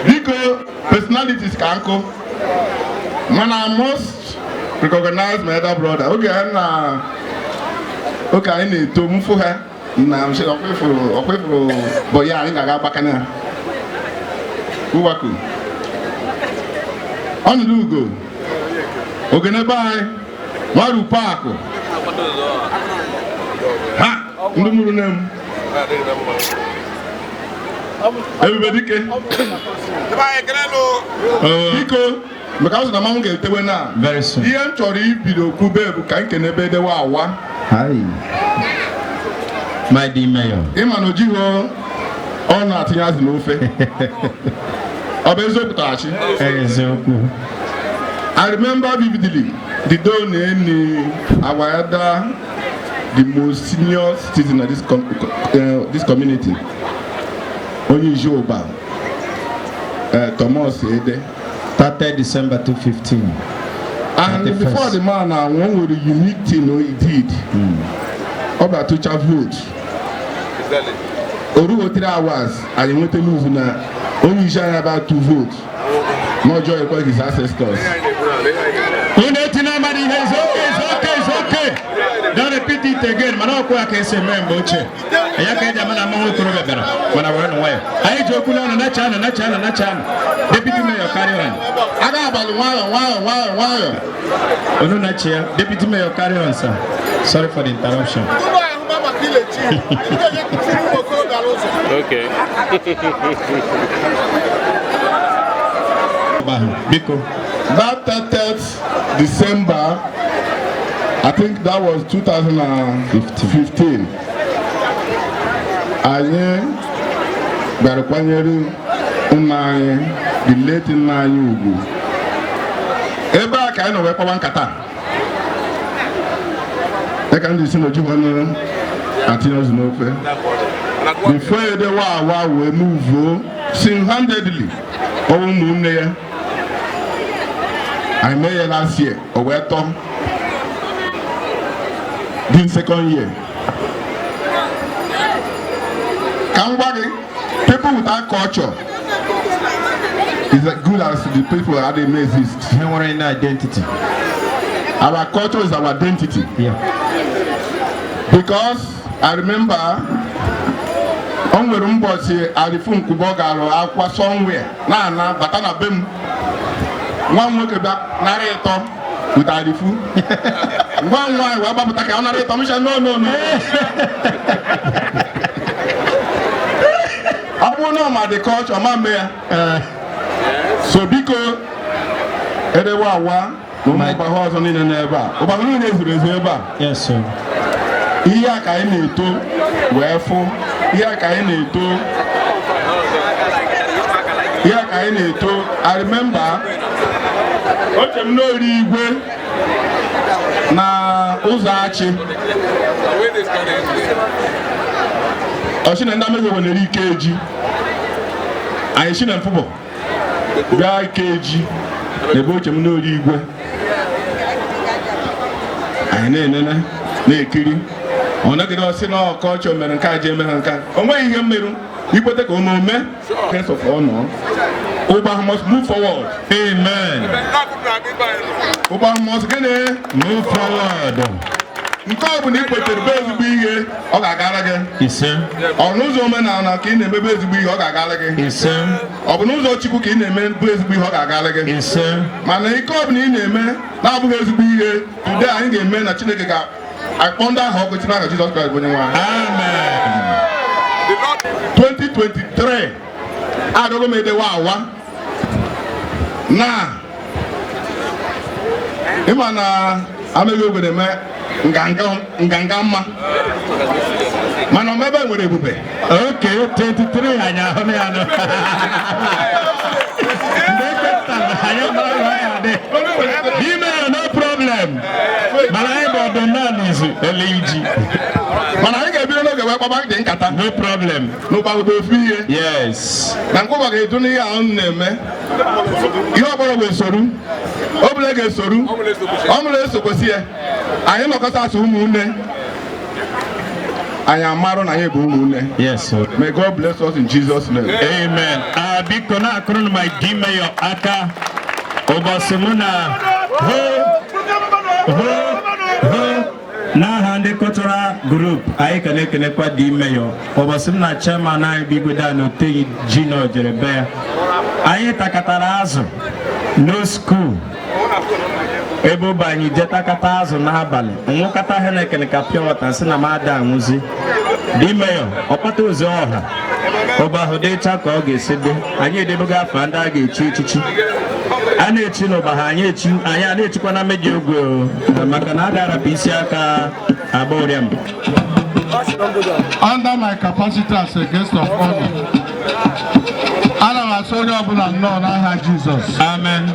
Biko, personalities ka nkụ, mana I must recognize my elder brother. Oge na oge anyị na-eto mfụ ha na m sị ọkwefụrụ bụ ya anyị ga-aga agbakana ha. Uwaku ọnụdụ ugo ogenebe anyị nwarupu akụ ha ndị mụrụ nne m ebube dike. Biko, maka ọ sị na mmanwụ ga-etewe na ihe m chọrọ ibido kwube bụ ka nke n'ebe edewe awa.
Hi. My dear Mayor.
Ịma na ojighị ọ na-atinye azụ n'ofe. Ọ bụ eziokwu taghachi?
Eziokwu.
I remember vividly the day na our elder, the most senior citizen of this community, Onye Ijoba, Thomas Ede.
30 December 2015.
And
31st.
Before the man, one with a unique thing he did. Ọ bịa tụcha vote. Orugo 3 hours, anyị nweta news na onye isi anyị about to vote. N'ọjọọ ekwe his ancestors.
Unu etina mmadụ ihe, it's okay, it's okay, it's okay. Don't repeat it again. Mana ọkụ a ka esi eme mgbe ochie. Ya ka eji ama na mmanwụ okorobịa bịara, mana were nụ nwayọ. Anyị ji okwu n'ọnụ, nacha anụ, nacha anụ, nacha anụ. Deputy Mayor, carry on.
Aga abalị nwayọ, nwayọ, nwayọ, nwayọ.
Unu nachi ya. Deputy Mayor, carry on, sir. Sorry for the interruption.
Okay.
Biko.
That 30th December, I think that was 2015. Anyị bịara kwanyere nna anyị, the late nna anyị ugwu. Ebe a ka anyị nọ wee kpawa nkata. Dịka ndị si n'oji nwanne atinye ozu n'ofe. Before edewa awa wee muvuo single-handedly, ọwụ ụmụnne ya. I made it last year, or wee tọ. This second year. Ka m gwa gị, people without culture is as good as the people that they may exist.
Ha nwere any identity.
Our culture is our identity. Because I remember, o nwere mbọchị Arifu Nkwubo gara akwa somewhere na-ana bata na be m. Nwa m nwoke bịa nara ịtọ with Arifu. Nwa m nwaanyị wee gbapụta ka ọ nara ịtọ, m sị, no, no, no. Ọ bụrụ na ọ ma the culture, ma mee ya. So biko, edewe awa. Na ụmụ ụgbahụ ọzọ niile n'ebe a, ụgbahụ niile ezuru ezu ebe a.
Yes, sir.
Ihe a ka anyị na-eto wee fụ, ihe a ka anyị na-eto, ihe a ka anyị na-eto. I remember oche m n'ori igwe na ụzọ achị ọchị na ndị amego nwere ike eji anyị si na mfụbọ bịa ike eji n'ebe oche m n'ori igwe, anyị na-enene na-ekiri. Ọ nọgide ọsị na ọkọchị o mere nke a ji eme ha nke a, o nweghị ihe mmerụ ikwete ka ome sense of honor. Ụgbahụ must move forward.
Amen.
Ụgbahụ must gịnị?
Move forward.
Nke ọ bụla i kwetere bụ ezigbo ihe, ọ ga-agara gị.
Ise.
Ọ n'ụzọ omenala ka ị na-emebe ezigbo ihe, ọ ga-agara gị.
Ise.
Ọ bụ n'ụzọ Chukwu ka ị na-eme bụ ezigbo ihe, ọ ga-agara gị.
Ise.
Mana ike ọ bụla ị na-eme na-abụghị ezigbo ihe, today anyị ga-eme na Chineke ga-akpọ ndị ahụ ọkụ n'aha Jizọs Kraịst bụ onye nwe anyị.
Amen.
2023 adọgo m edewe awa na ịma na ameghị ogwe na-eme nganga mma, mana omebe nwere ebube.
Okay, 23 anyị ahụ na ya nọ. Ime no problem. Mana anyị bụ ọdịnala izu ele iji.
Mana anyị ga-ebido n'oge wee kpaba dị nkata.
No problem.
N'ụkpagide ofu ihe.
Yes.
Na nke ụwa ga-edu n'ihe ahụ na-eme. Ihe ọbụla ga-esoru. Ọbụla ga-esoru. Ọbụla esokwesị ya. Anyị nọkọta asụ ụmụnne. Anyị amarụ na anyị bụ ụmụnne.
Yes, sir.
May God bless us in Jesus' name.
Amen. Biko na-akụrụ my di mayor aka. Ụbọchị mụ na ho ho ho n'aha ndị cultural group anyị ka na-ekelekwa di mayor. Ụbọchị m na chairman anyị bụ Igwe Dan Oteyi Junior jere be ya. Anyị takatara azụ no school. Ebe ụba anyị je takata azụ n'abalị, nwụkata Heineken ka pure water sị na m ada anwụzi. Di mayor ọkpata ozi ọha ụba ahụ dịcha ka ọ ga-esi dị. Anyị edebego afọ ndị a ga-echi echichi. A na-echi n'ụba ha anyị echi, anyị a na-echikwa na meji ogwe maka na a ga-arapụ isi aka agba ụrịam.
Under my capacity as a guest of honor, ana m asị onye ọbụla nnọọ n'aha Jizọs.
Amen.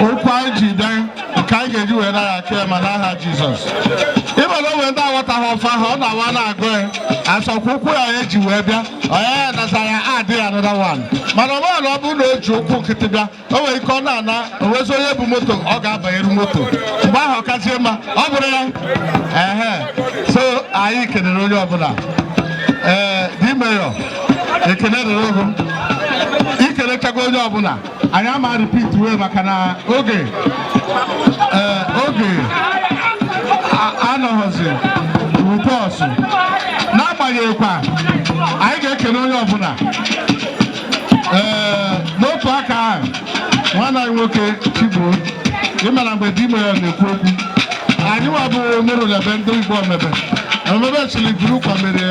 Okwu anyị ji dee nke anyị ga-eji wee nara aka ya ma n'aha Jizọs. Ịma na o nwere ndị aghọtaghị ọfa ha, ọ na-awa na-agụ ya asọkwa ụkwụ ya eji wee bịa onye ya natara adị another one. Mana ọ bụrụ na ọ bụrụ na o ji ụkwụ nkịtị bịa, o nwere ike ọ na-ana onwezi onye bụ moto ọ ga-abanyeru moto mgbe ahụ ọ kazie mma ọ bụrụ ya. Ehe, so anyị kelere onye ọbụla. Ee, di mayor, ekele dịrị ogo ikelechago onye ọbụla. Anyị ama repeat wee maka na oge oge anọghọzi rupọsụ. N'agbanyeghịkwa anyị ga-ekele onye ọbụla. Ee, n'otu aka ahụ nwanne anyị nwoke Chigbuo, ịmara mgbe di mayor na-ekwu okwu, anyị nwa bụ merụlebe ndị Igbo omebe omebe chiri buru kwa mere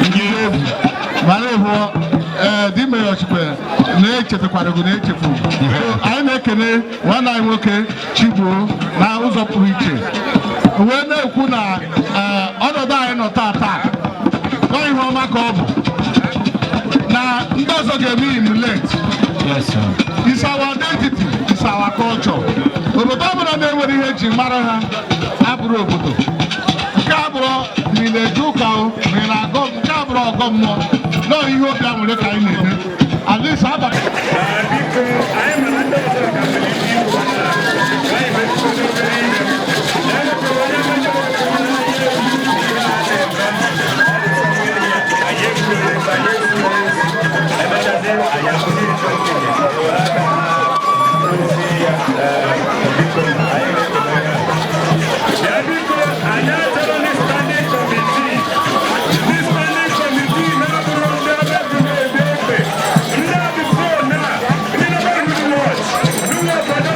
ndị egwu mara ịhụ. Ee, di mayor chikwe na-echetakwara gị na-echefu. Anyị na-ekele nwanne anyị nwoke Chigbuo na ụzọ pụrụ iche wee na-ekwu na ọnọdụ anyị nọ taa ọ ihe ọma ka ọ bụ na ndị ọzọ ga-eme emulate. It's our identity, it's our culture. Obodo ọbụla na-enwere ihe eji mara ha abụrụ obodo. Nke a bụrụ ma ị na-eje ụka o ma ị na-agọ, nke a bụrụ ọgọ mmụọ nọọ ihe obi aṅụrị ka anyị na-eme. At least abata.
Ndị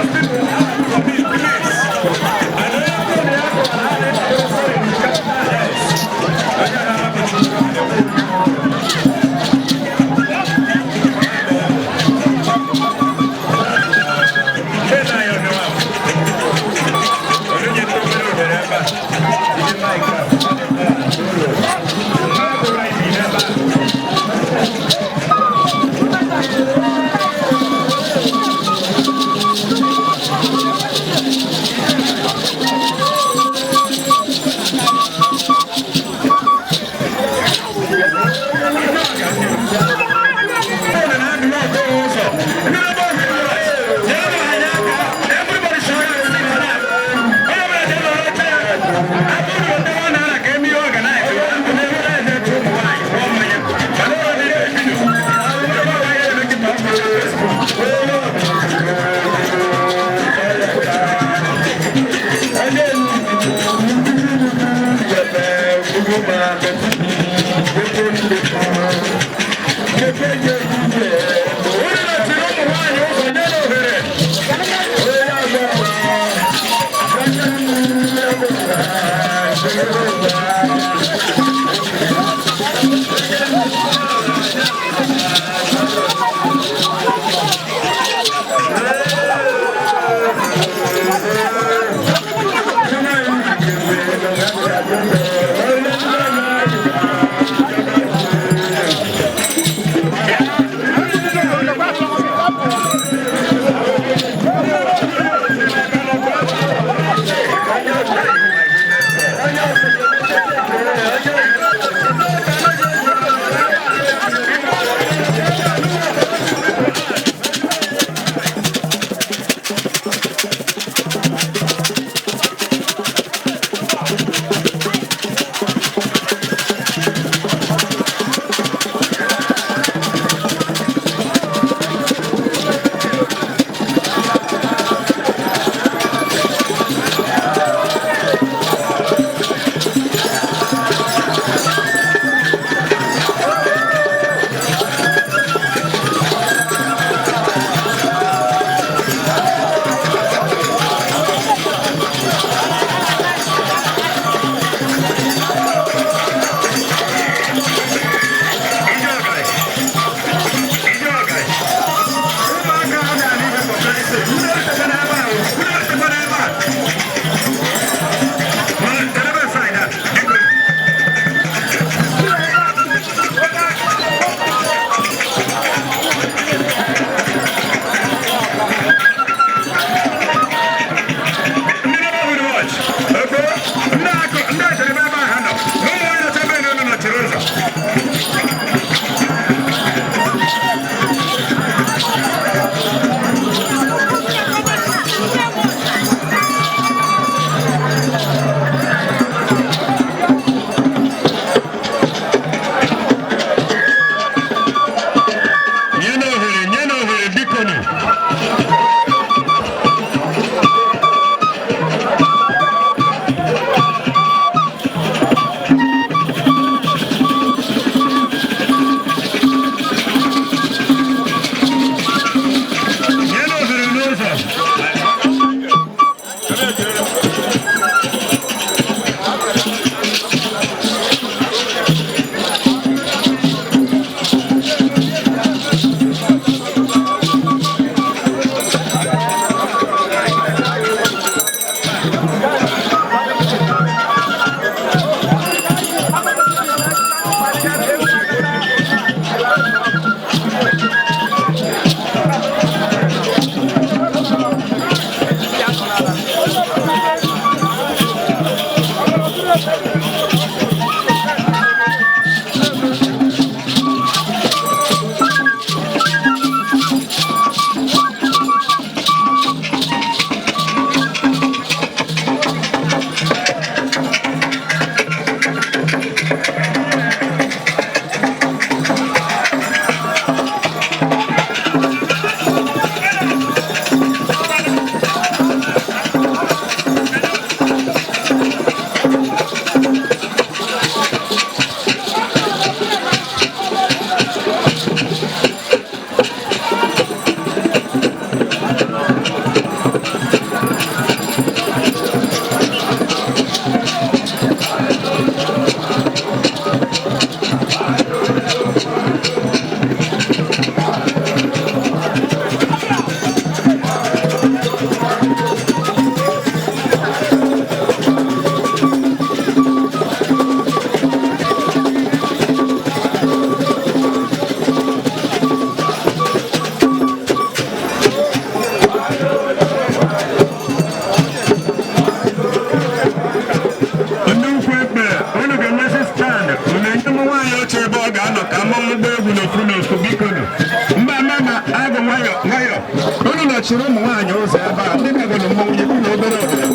Nọchiri ụmụ nwaanyị ụzọ ebe a ndị megoro mmọnwụ nyetụ na obere ohere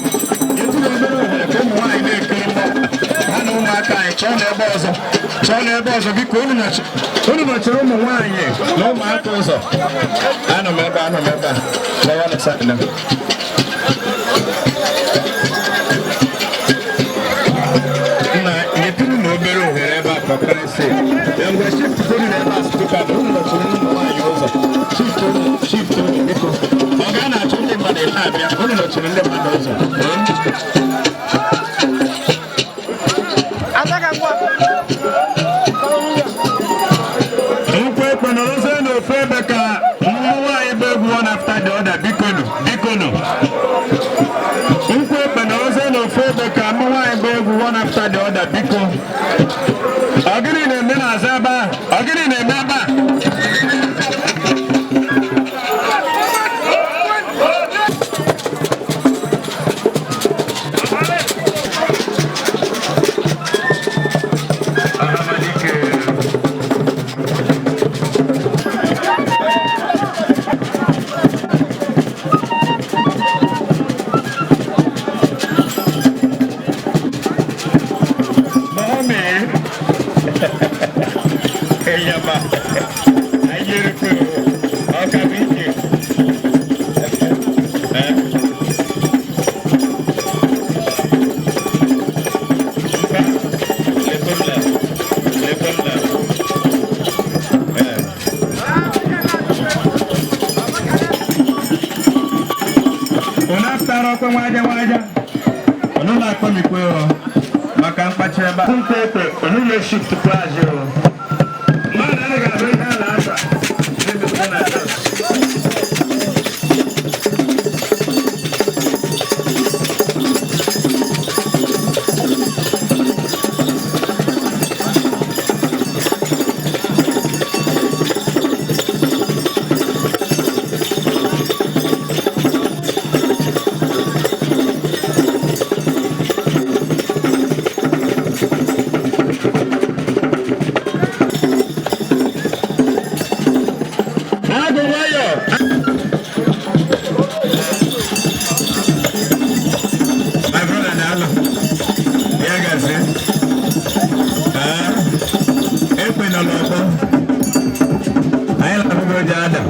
nyetụ na obere ohere ka ụmụ nwaanyị na-ekiri mmọnwụ ha na ụmụaka anyị chọọ n'ebe ọzọ chọọ n'ebe ọzọ biko unu nọchiri ụmụ nwaanyị na ụmụaka ụzọ. Anọ m ebe a, anọ m ebe a. Lọwa na side na. Nna nyetụrụ na obere ohere ebe a for Christ's sake. Ngwa shift unu n'ebe a tupu unu nọchiri ụmụ nwaanyị ụzọ. Shift unu, shift unu biko. Ọ ga na-achọ ndị mmadụ ị na-abịa, unu nọchiri ndị mmadụ ụzọ.
a biko. Ọ gịnị na-eme n'azụ ebe a? Ọ gịnị na-eme ebe a? Mami. Eyaba. Ayereko. Ọkabike. Eh? Mba. Lekomla. Lekomla. Eh. Unu apụtara ọkwa nwaja nwaja. Unu na-akpọmikwe o. Maka mkpachi ebe a. Nkwe ekwe, unu na-eshift plaji o. Mmadụ anaghị abụ ihe a na-asa. Na-emepụta na asa. Agụ nwayọ. My brother daalụ. Ya gazie. Ee, ekwe nọ n'ọgbọ. Anyị na-abụgo ji ada.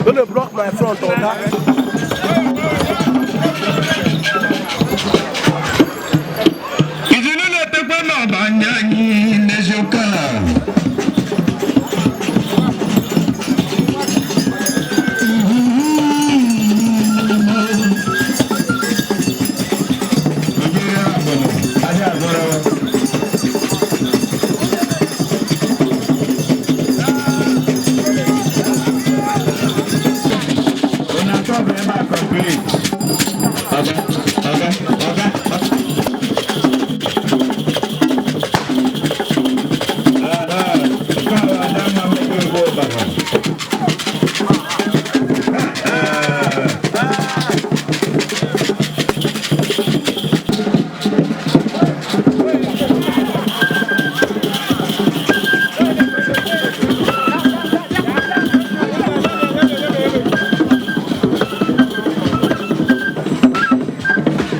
Don't dey block my front, oga.
Izinu na-etekwa n'ọba anya anyị n'eziokwu a. Nigeria agbọnọ, ahịa agọrọ. Unu atọ bụ ebe a complete. Ọga, ọga, ọga, ọga.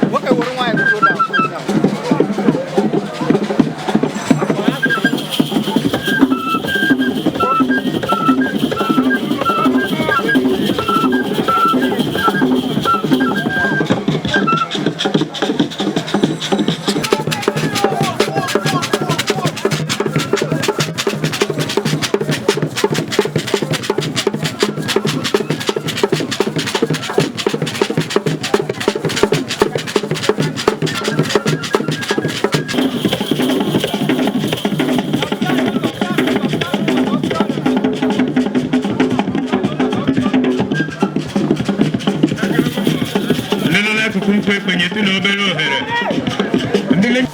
Nwoke were nwanyị kwuru down, kwuru down.
Ndị nọ n'akụkụ nkwe ekpenyetụ na obere ohere. Ndị le-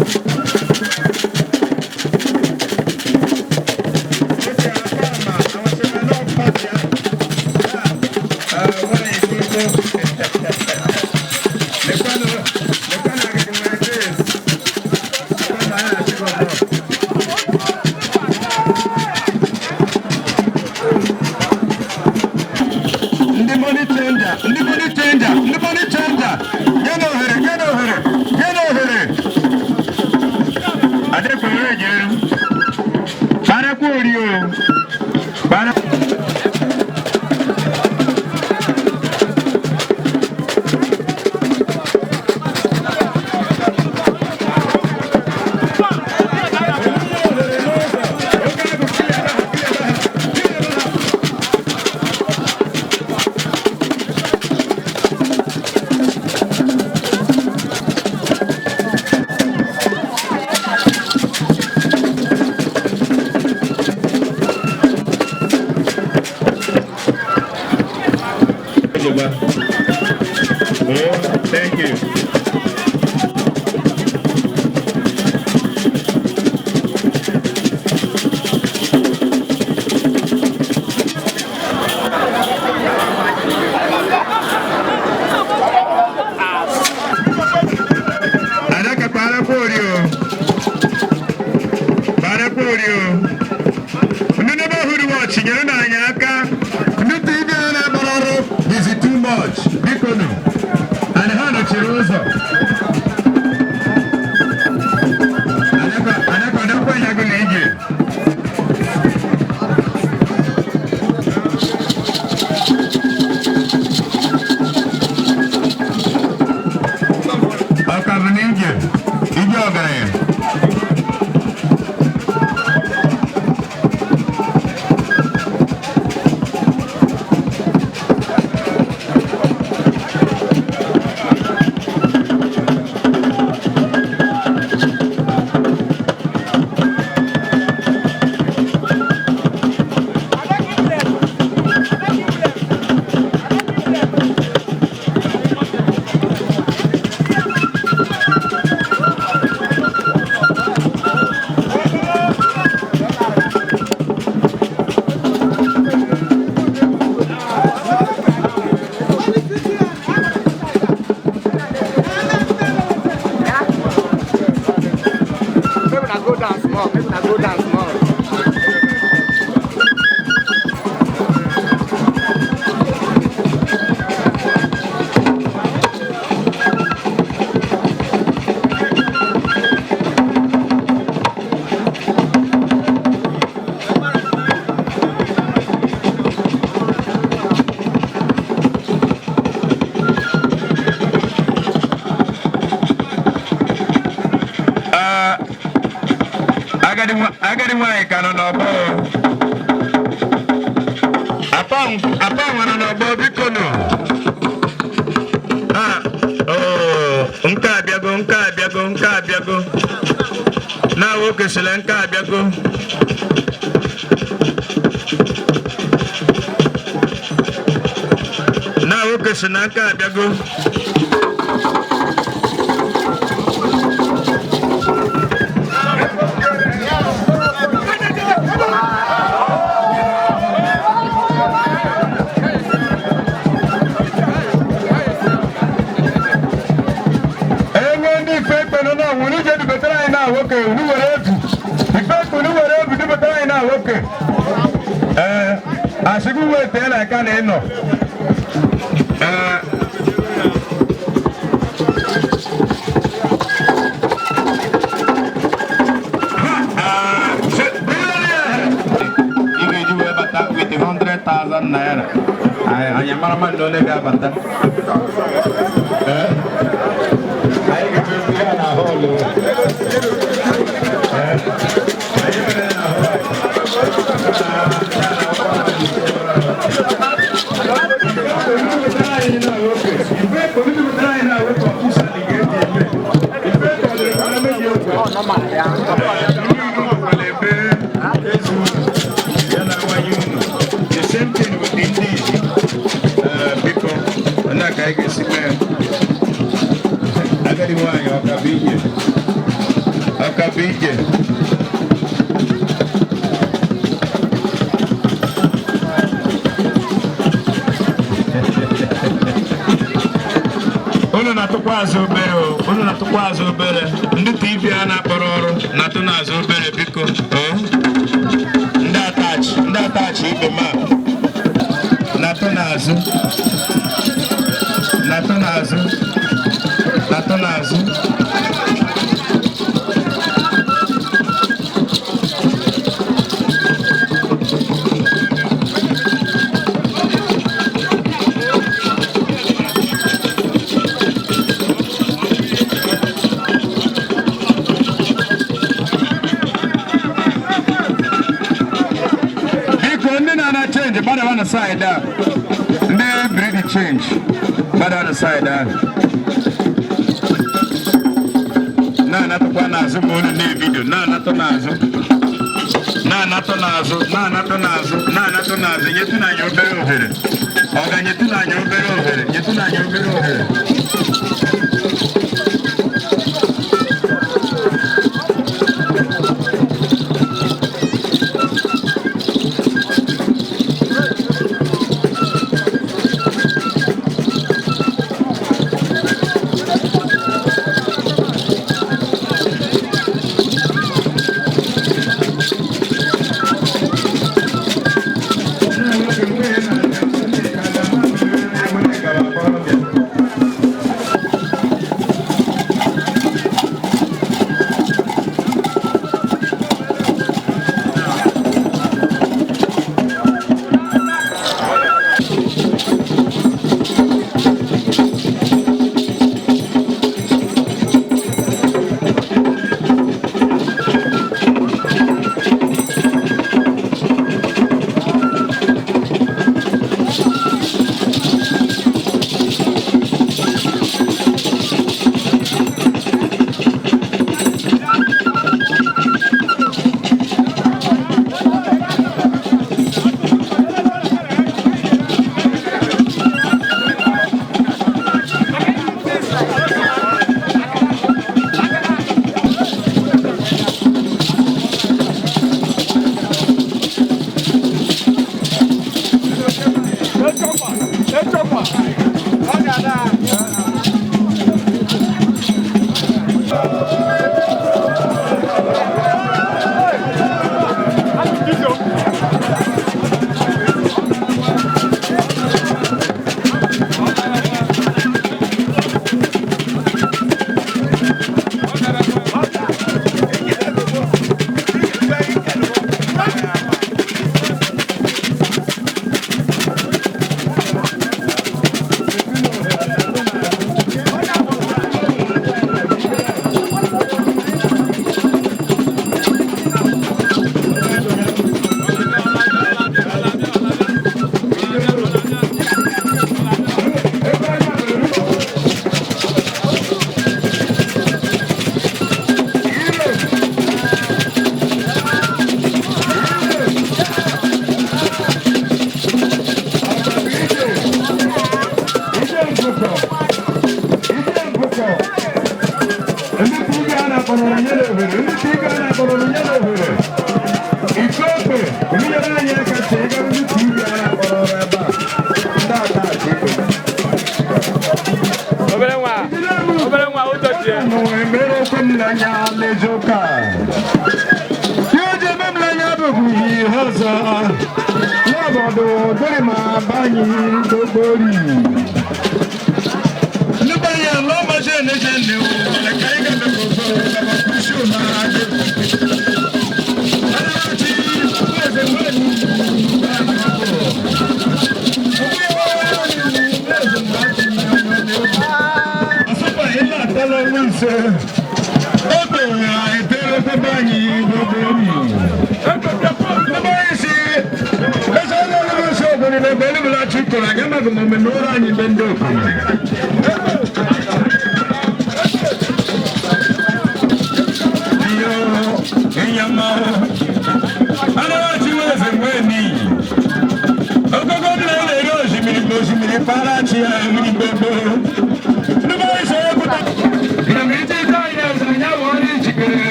Ndị money changer, ndị money changer, ndị money changer. Nye na ohere, nye na ohere, nye na ohere. Adekwere ejeru. Parakwa ori o. Para.
jeba. Oh, thank you. Adaka para porio. Para porio. Ndị neighborhood watch nyere na anyị aka. Ndị TV a na-agbara ọrụ is too much. Biko nụ. And ha nọchiri ụzọ. Adaka adaka ọdakwa ya gụ na ije. Ọka bụ n'ije. Ije ọgaranya.
Make una go down small. Make una go down small.
Ah, agadi nwaanyị ka nọ n'ọgbọ. Apa apa nwa nọ n'ọgbọ biko nụ. Ah, oh, nke abịago, nke abịago, nke abịago. Na nwoke sịrị nke abịago. Na nwoke sị na nke abịago. Enwe ndị ife ekpe nọ na nwere ije dubatara anyị na nwoke unu were ebu ife ekpe unu were ebu dubatara anyị na nwoke. Ee, asịgụ wee tee na aka na ịnọ. Ee, ị ga-eji wee bata with 100,000 naira. Anyị mara mmadụ ole ga-abata. Ee, anyị ga-emezi ya na họọlụ. Ee, anyị mere na họọlụ. The same thing with the Indies. Biko, ndị a ka anyị ga-esi mee. Agadi nwaanyị ọka bụ ije. Ọka bụ ije. Unu na-atụkwa azụ obere o, unu na-atụkwa azụ obere. Ndị TV a na-akpọrọ ọrụ na-atụ n'azụ obere biko. O? Ndị atachi, ndị atachi ibe ma na-atụ n'azụ. Na-atụ n'azụ. Na-atụ n'azụ. Biko ndị na-ana change gbadawa na side a. Ndị bring change gbadawa na side a. Na-anatụkwa n'azụ ma unu na-ebido na-anatụ n'azụ. Na
Na-anatụ n'azụ, na-anatụ n'azụ, na-anatụ n'azụ, nyetụ n'anya obere ohere. Ọ ga-nyetụ n'anya obere ohere, nyetụ n'anya obere ohere.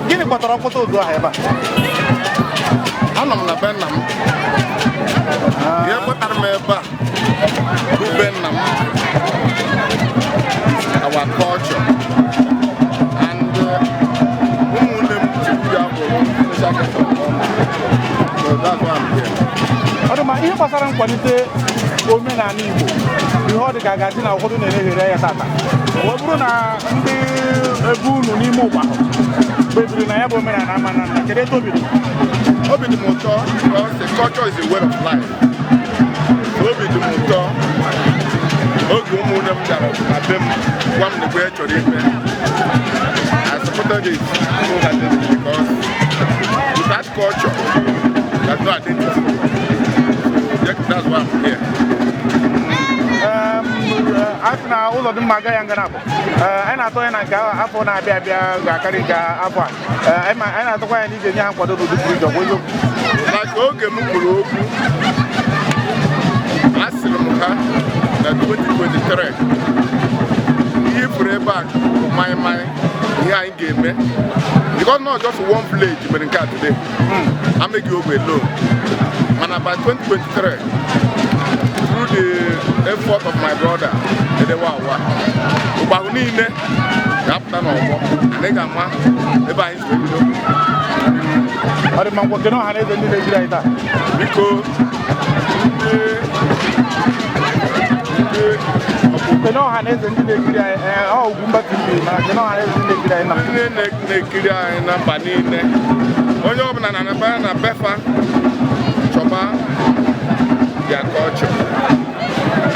Gịnị kpatara mkpọtụ ụdụ ahụ ebe a?
Anọ m na be nna m. Ihe kpatara m ebe a bụ be nna m. Our culture and ụmụnne m ji bịa bụrụ. So that's why I'm here.
Ọ dị mma, ihe gbasara nkwalite omenala Igbo ihe ọ dị ka a ga-asị na ụfọdụ na-elegheri ya tata. Ọ bụrụ na ndị ebe unu n'ime ụgbọ kpebiri na ya bụ omenala ama na nna, kedu etu obi dị?
Obi dị m ụtọ because the culture is a way of life. Obi dị m ụtọ oge ụmụnne m bịara na be m gwa m na ekwe chọrọ ime. I supported it wholeheartedly because without culture, there's no identity. So that's why I'm here.
A sị na ụlọ dị mma agaghị nga na-abụ. Anyị na-atụ anya na nke afọ na-abịa abịa ga-akarị nke afọ a. Anyị na-atụkwa anya na ị ga-enye ha nkwado n'ụdị pụrụ iche, ọ bụ eziokwu?
Maka oge m kwuru okwu, asịrị m ha na 2023 ihe ifuru ebe a bụ maịmaị ihe anyị ga-eme because not just one village mere nke a today. Amaghị ogbe alone, mana by 2023 through the effort of my brother Edewawa, ụgbahụ niile ga-apụta n'ọgbọ anyị ga-ama ebe anyị si ebido.
Ọ dị mma, ngwa kene ọha na eze ndị na-ejiri anyị taa.
Biko
kene ọha na eze ndị na-ekiri anyị, ọ Ugwumba TV, mana kene ọha na eze ndị na-ekiri anyị na
ndị na-ekiri anyị na mba niile, onye ọbụla na-anaba na befa chọba their culture,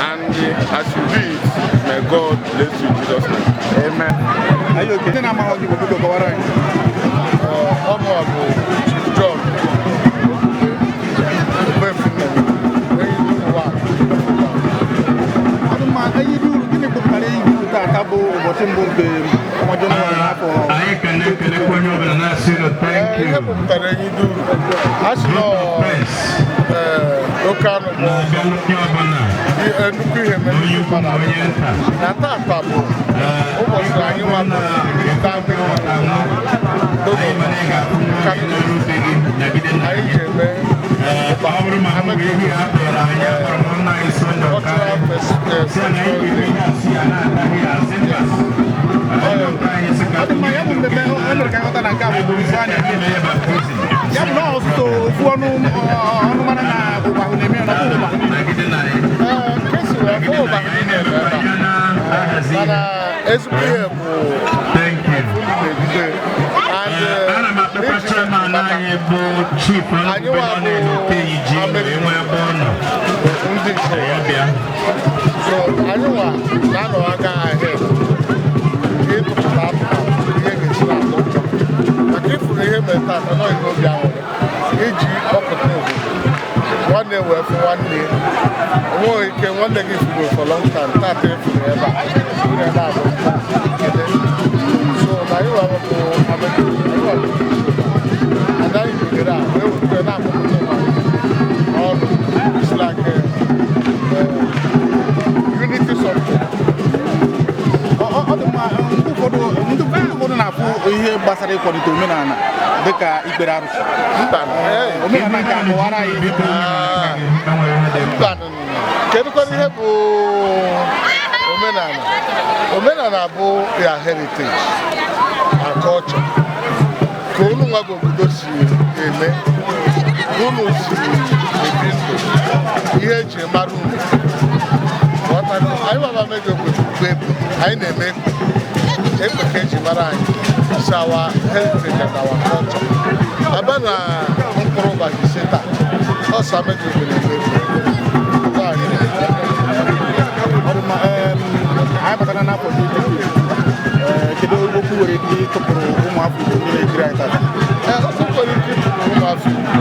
and as you do it, may God bless you in Jesus' name.
Amen. Are you okay? Ndị na-amaghị onye Igbo, biko kọwara anyị.
Ọ bụ Chief John
Ọ dị mma, enyi dị uru, gịnị kpọpụtara enyi dị uru taata bụ ụbọchị mbụ nke ọnwa Jenụwarị n'afọ?
Anyị ka na-ekelekwa onye ọbụla na-asị unu thank you.
Ihe kpọpụtara enyi dị uru, a sị na oke anụ bụ nnukwu ihe mere na tata bụ ụbọchị anyị nwa anyị ga-eme
Ọ dị mma, ya bụ mmemme e mere ka nghọta na nke a bụ ife a na-eme. Ya bụ na ọtụtụ ofu ọnụ ọnụ mara na ụgbahụ na-eme ya na ọ bụghị ụgbahụ niile.
Mana ezigbo ihe bụ
Ana m akpọkwa chairman anyị bụ Chief
anyị nwa bụ ndị
ya bịa.
So anyị nwa na-anọ aka ahead ịtụpụta atụmatụ ihe ga-esi na-atọ ụtọ maka ifuru ihe mere tata nọ n'obi aṅụrị iji kpọpụta obodo nwanne wee fụ nwanne
Onweghị ike nwanne gị furu for long time, tata efuru ebe a ure na-abụ kele. So na anyị nwere bụ anyị nwere anaghị ohere a wee were na-akpọpụta ọnụ. It's like unity something.
Ọ dị mma. Ndị ụfọdụ na-afụ ihe gbasara ịkwalite omenala dịka ikpere arụsị.
Mba.
Omenala nke akọwara anyị ihe bụ omenala.
Mba, kedụkwana ihe bụ omenala? Omenala bụ ya heritage and culture, ka unu nwa bụ obodo si eme, ka unu si ebi ndụ, ihe eji mara unu. Ghọtago? Anyị nwaba mega obodo bụ ekpe anyị na-eme, ekpe ekpe ka eji mara anyị. It's our heritage and our culture. Aba na mkpụrụ ụbọchị ise taa, ọsọ mega obodo na-eme ekpe.
Ọ dị mma. Anyị batara n'afọ 2022. Kedu okwu nwere ike ịtụpụrụ ụmụafọ Igbo ndị na-ekiri anyị tata?
Ee, okwu nwere ike ịtụpụrụ ụmụafọ Igbo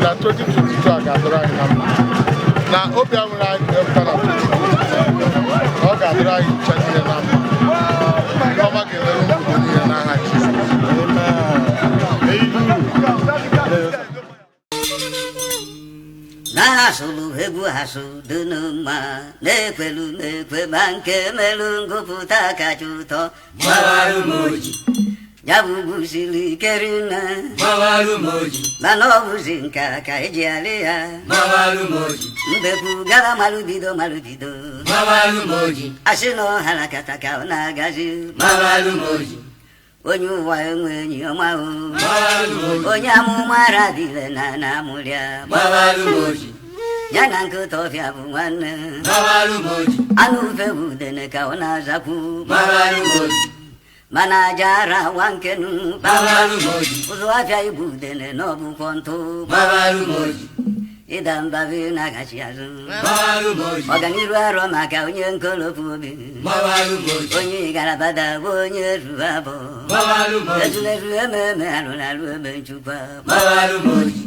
na 2022 a ga-adịrị anyị na mma, na obi aṅụrị anyị ga-ewepụta na 2022, na ọ ga-adịrị anyị ncha niile na mma. Ihe ọma ga-emere ụmụ Igbo niile n'aha Jizọs.
Na-asụlụ egwu asụ dị mma, na-ekwelu na-ekwe, ma nke melụ ngụpụta kacha ụtọ.
Gbawarụ m oji.
Ya bụ ugwu siri ike rinne.
Gbawarụ m oji.
Mana ọ bụzi nka ka eji alị ya.
Gbawarụ m oji.
Mbekwu gara malụbido malụbido.
Gbawarụ m oji.
Asị na ọha kata ka ọ na-agazi.
Gbawarụ m oji.
Onye ụwa enwe enyi ọma o.
Gbawarụ m oji.
Onye amụma ara dịle na na-amụrịa.
Gbawarụ m oji.
Ya na nkịta ọfịa bụ nwanne.
Gbawarụ m oji.
Anụ ufe bụ udene ka ọ na-azakwu.
Gbawarụ m oji.
Mana aja ara wa nkenu.
Gbawarụ m oji.
Ụzụ afịa ibu udene na ọbụkwọ ntụ.
Gbawarụ m oji.
Ịda mba bụ na-agachi azụ.
Gbawarụ m oji.
Ọganiru arọ maka onye nkolopu obi.
Gbawarụ m oji.
Onye garabada bụ onye ruru abụ.
Gbawarụ m oji.
Ezulezu ememe alụrụ alụ eme nchukwa.
Gbawarụ m oji.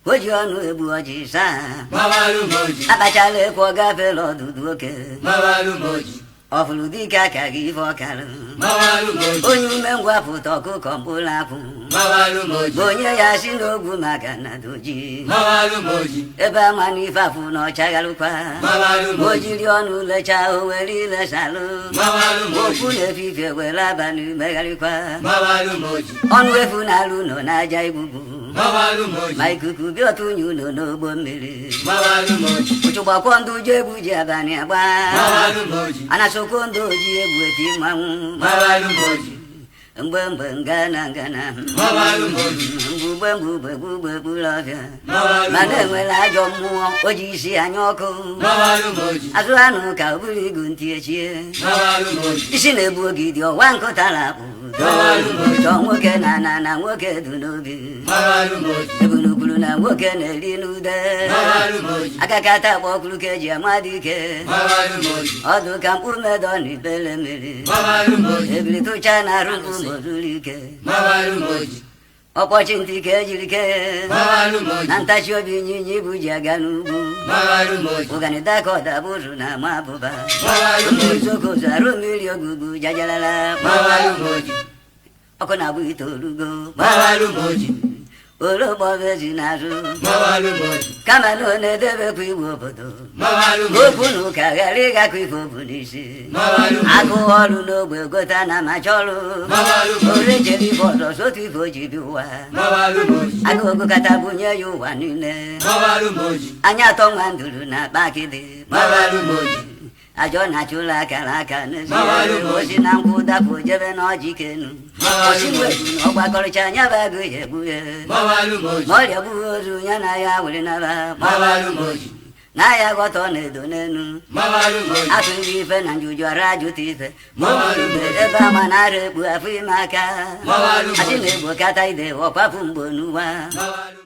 O ji ọnụ egbu ọjị saa.
Gbawarụ m oji.
Akpachala ekwe ọ gafela ọdụdụ oke.
Gbawarụ m oji.
Ọ fụrụ dike aka gị ife ọkarụ.
Gbawarụ m oji.
Onye umengwụ apụta ọkụkọ mkpụrụ akwụ.
Gbawarụ m oji.
Bụ onye ya si n'ogwu maka na doji.
Gbawarụ m oji.
Ebe ama na ife afụ na ọchagharụkwa.
Gbawarụ m
O
oji.
jiri ọnụ lechaa o were ilesalụ.
Gbawarụ m oji.
Okwu na-efifie were abalị megharịkwa.
Gbawarụ m oji.
Ọnụ efu na-alụ nọ n'aja igbugbu.
Gbawarụ m oji.
Ma ikuku bịa ọtụnye ụlọ n'ogbo mmiri.
Gbawarụ m oji.
Ụchụgbakwọ ndụ ji egwu ji abalị agba.
Gbawarụ m oji.
Anasokwo ndụ oji egwu eti mmanwụ.
Gbawarụ m oji.
Mgbe mgbe ngana ngana.
Gbawarụ m oji.
Mgbe mgbe mgbe gburu ọfịa.
Gbawarụ m
Mana
oji.
enwere ajọ mmụọ o ji isi anya ọkụ.
Gbawarụ m oji.
Azụ anụ ka o buru igu ntị echie.
Gbawarụ m oji.
Isi na-ebu ogidi ọwa nkụtara akpụ.
Gbawarụ m oji.
Chọọ nwoke na na na nwoke du n'obi.
Gbawarụ m oji.
Ebunukwuru na nwoke na-eri n'ude.
Gbawarụ m oji.
Akakata akpọkwuru ka eji ama dike.
Gbawarụ m oji.
Ọdụ ka mkpụrụ medọ na ibele mmiri.
Gbawarụ m oji.
Ebili tụcha na arụ mkpụ mozuru ike.
Gbawarụ m oji.
Ọkpọchi ntị ka ejiri kee.
Gbawarụ m oji.
Na ntachi obi ịnyịnya ibu ji aga n'ugwu.
Gbawarụ m oji.
Ụganida ka ọda bụrụ na ama abụba.
Gbawarụ m oji.
Ozokozo arụ mmiri ogugu jajalala.
Gbawarụ m oji.
Ọkụ na-abụ itoolugo.
Gbawarụ m oji.
Olokpọbezi n'azụ.
Gbawarụ m oji.
Kama na ọ na-edebekwa igwe obodo.
Gbawarụ m oji.
Okwu na ụka ghara ịgakọ ife obu n'isi.
Gbawarụ m oji.
Agụ ọrụ n'ogbe gota na macha ọrụ.
Gbawarụ m oji.
Ore chere ife ọzọ sotu ife o ji bi ụwa.
Gbawarụ m oji.
Agụ ogokata bunye ya ụwa niile.
Gbawarụ m oji.
Anya atọ nwa nduru na akpa akịdị.
Gbawarụ m oji.
Ajọ na-achụ ụlọ akara aka n'ezi.
Gbawarụ m oji.
Osi na nkwụ dapụ jebe n'ọjị kenu.
Gbawarụ m
Osi
oji.
wedu na ọgbakọrịcha anya bụ agụ ya egbu ya.
Gbawarụ m oji.
Ma ọrịa gbuo ozu ya na ya were naba.
Gbawarụ m oji.
Na ya ghọta ọ na-edo n'enu.
Gbawarụ m oji.
Atụghị ife na njuju ara ajụta ife.
Gbawarụ m oji.
Ebe ama na-ara ekpu afọ ime aka.
Gbawarụ m
Asị
oji.
na-egbo kata ide ọkwapụ mgbo n'ụwa.
Gbawarụ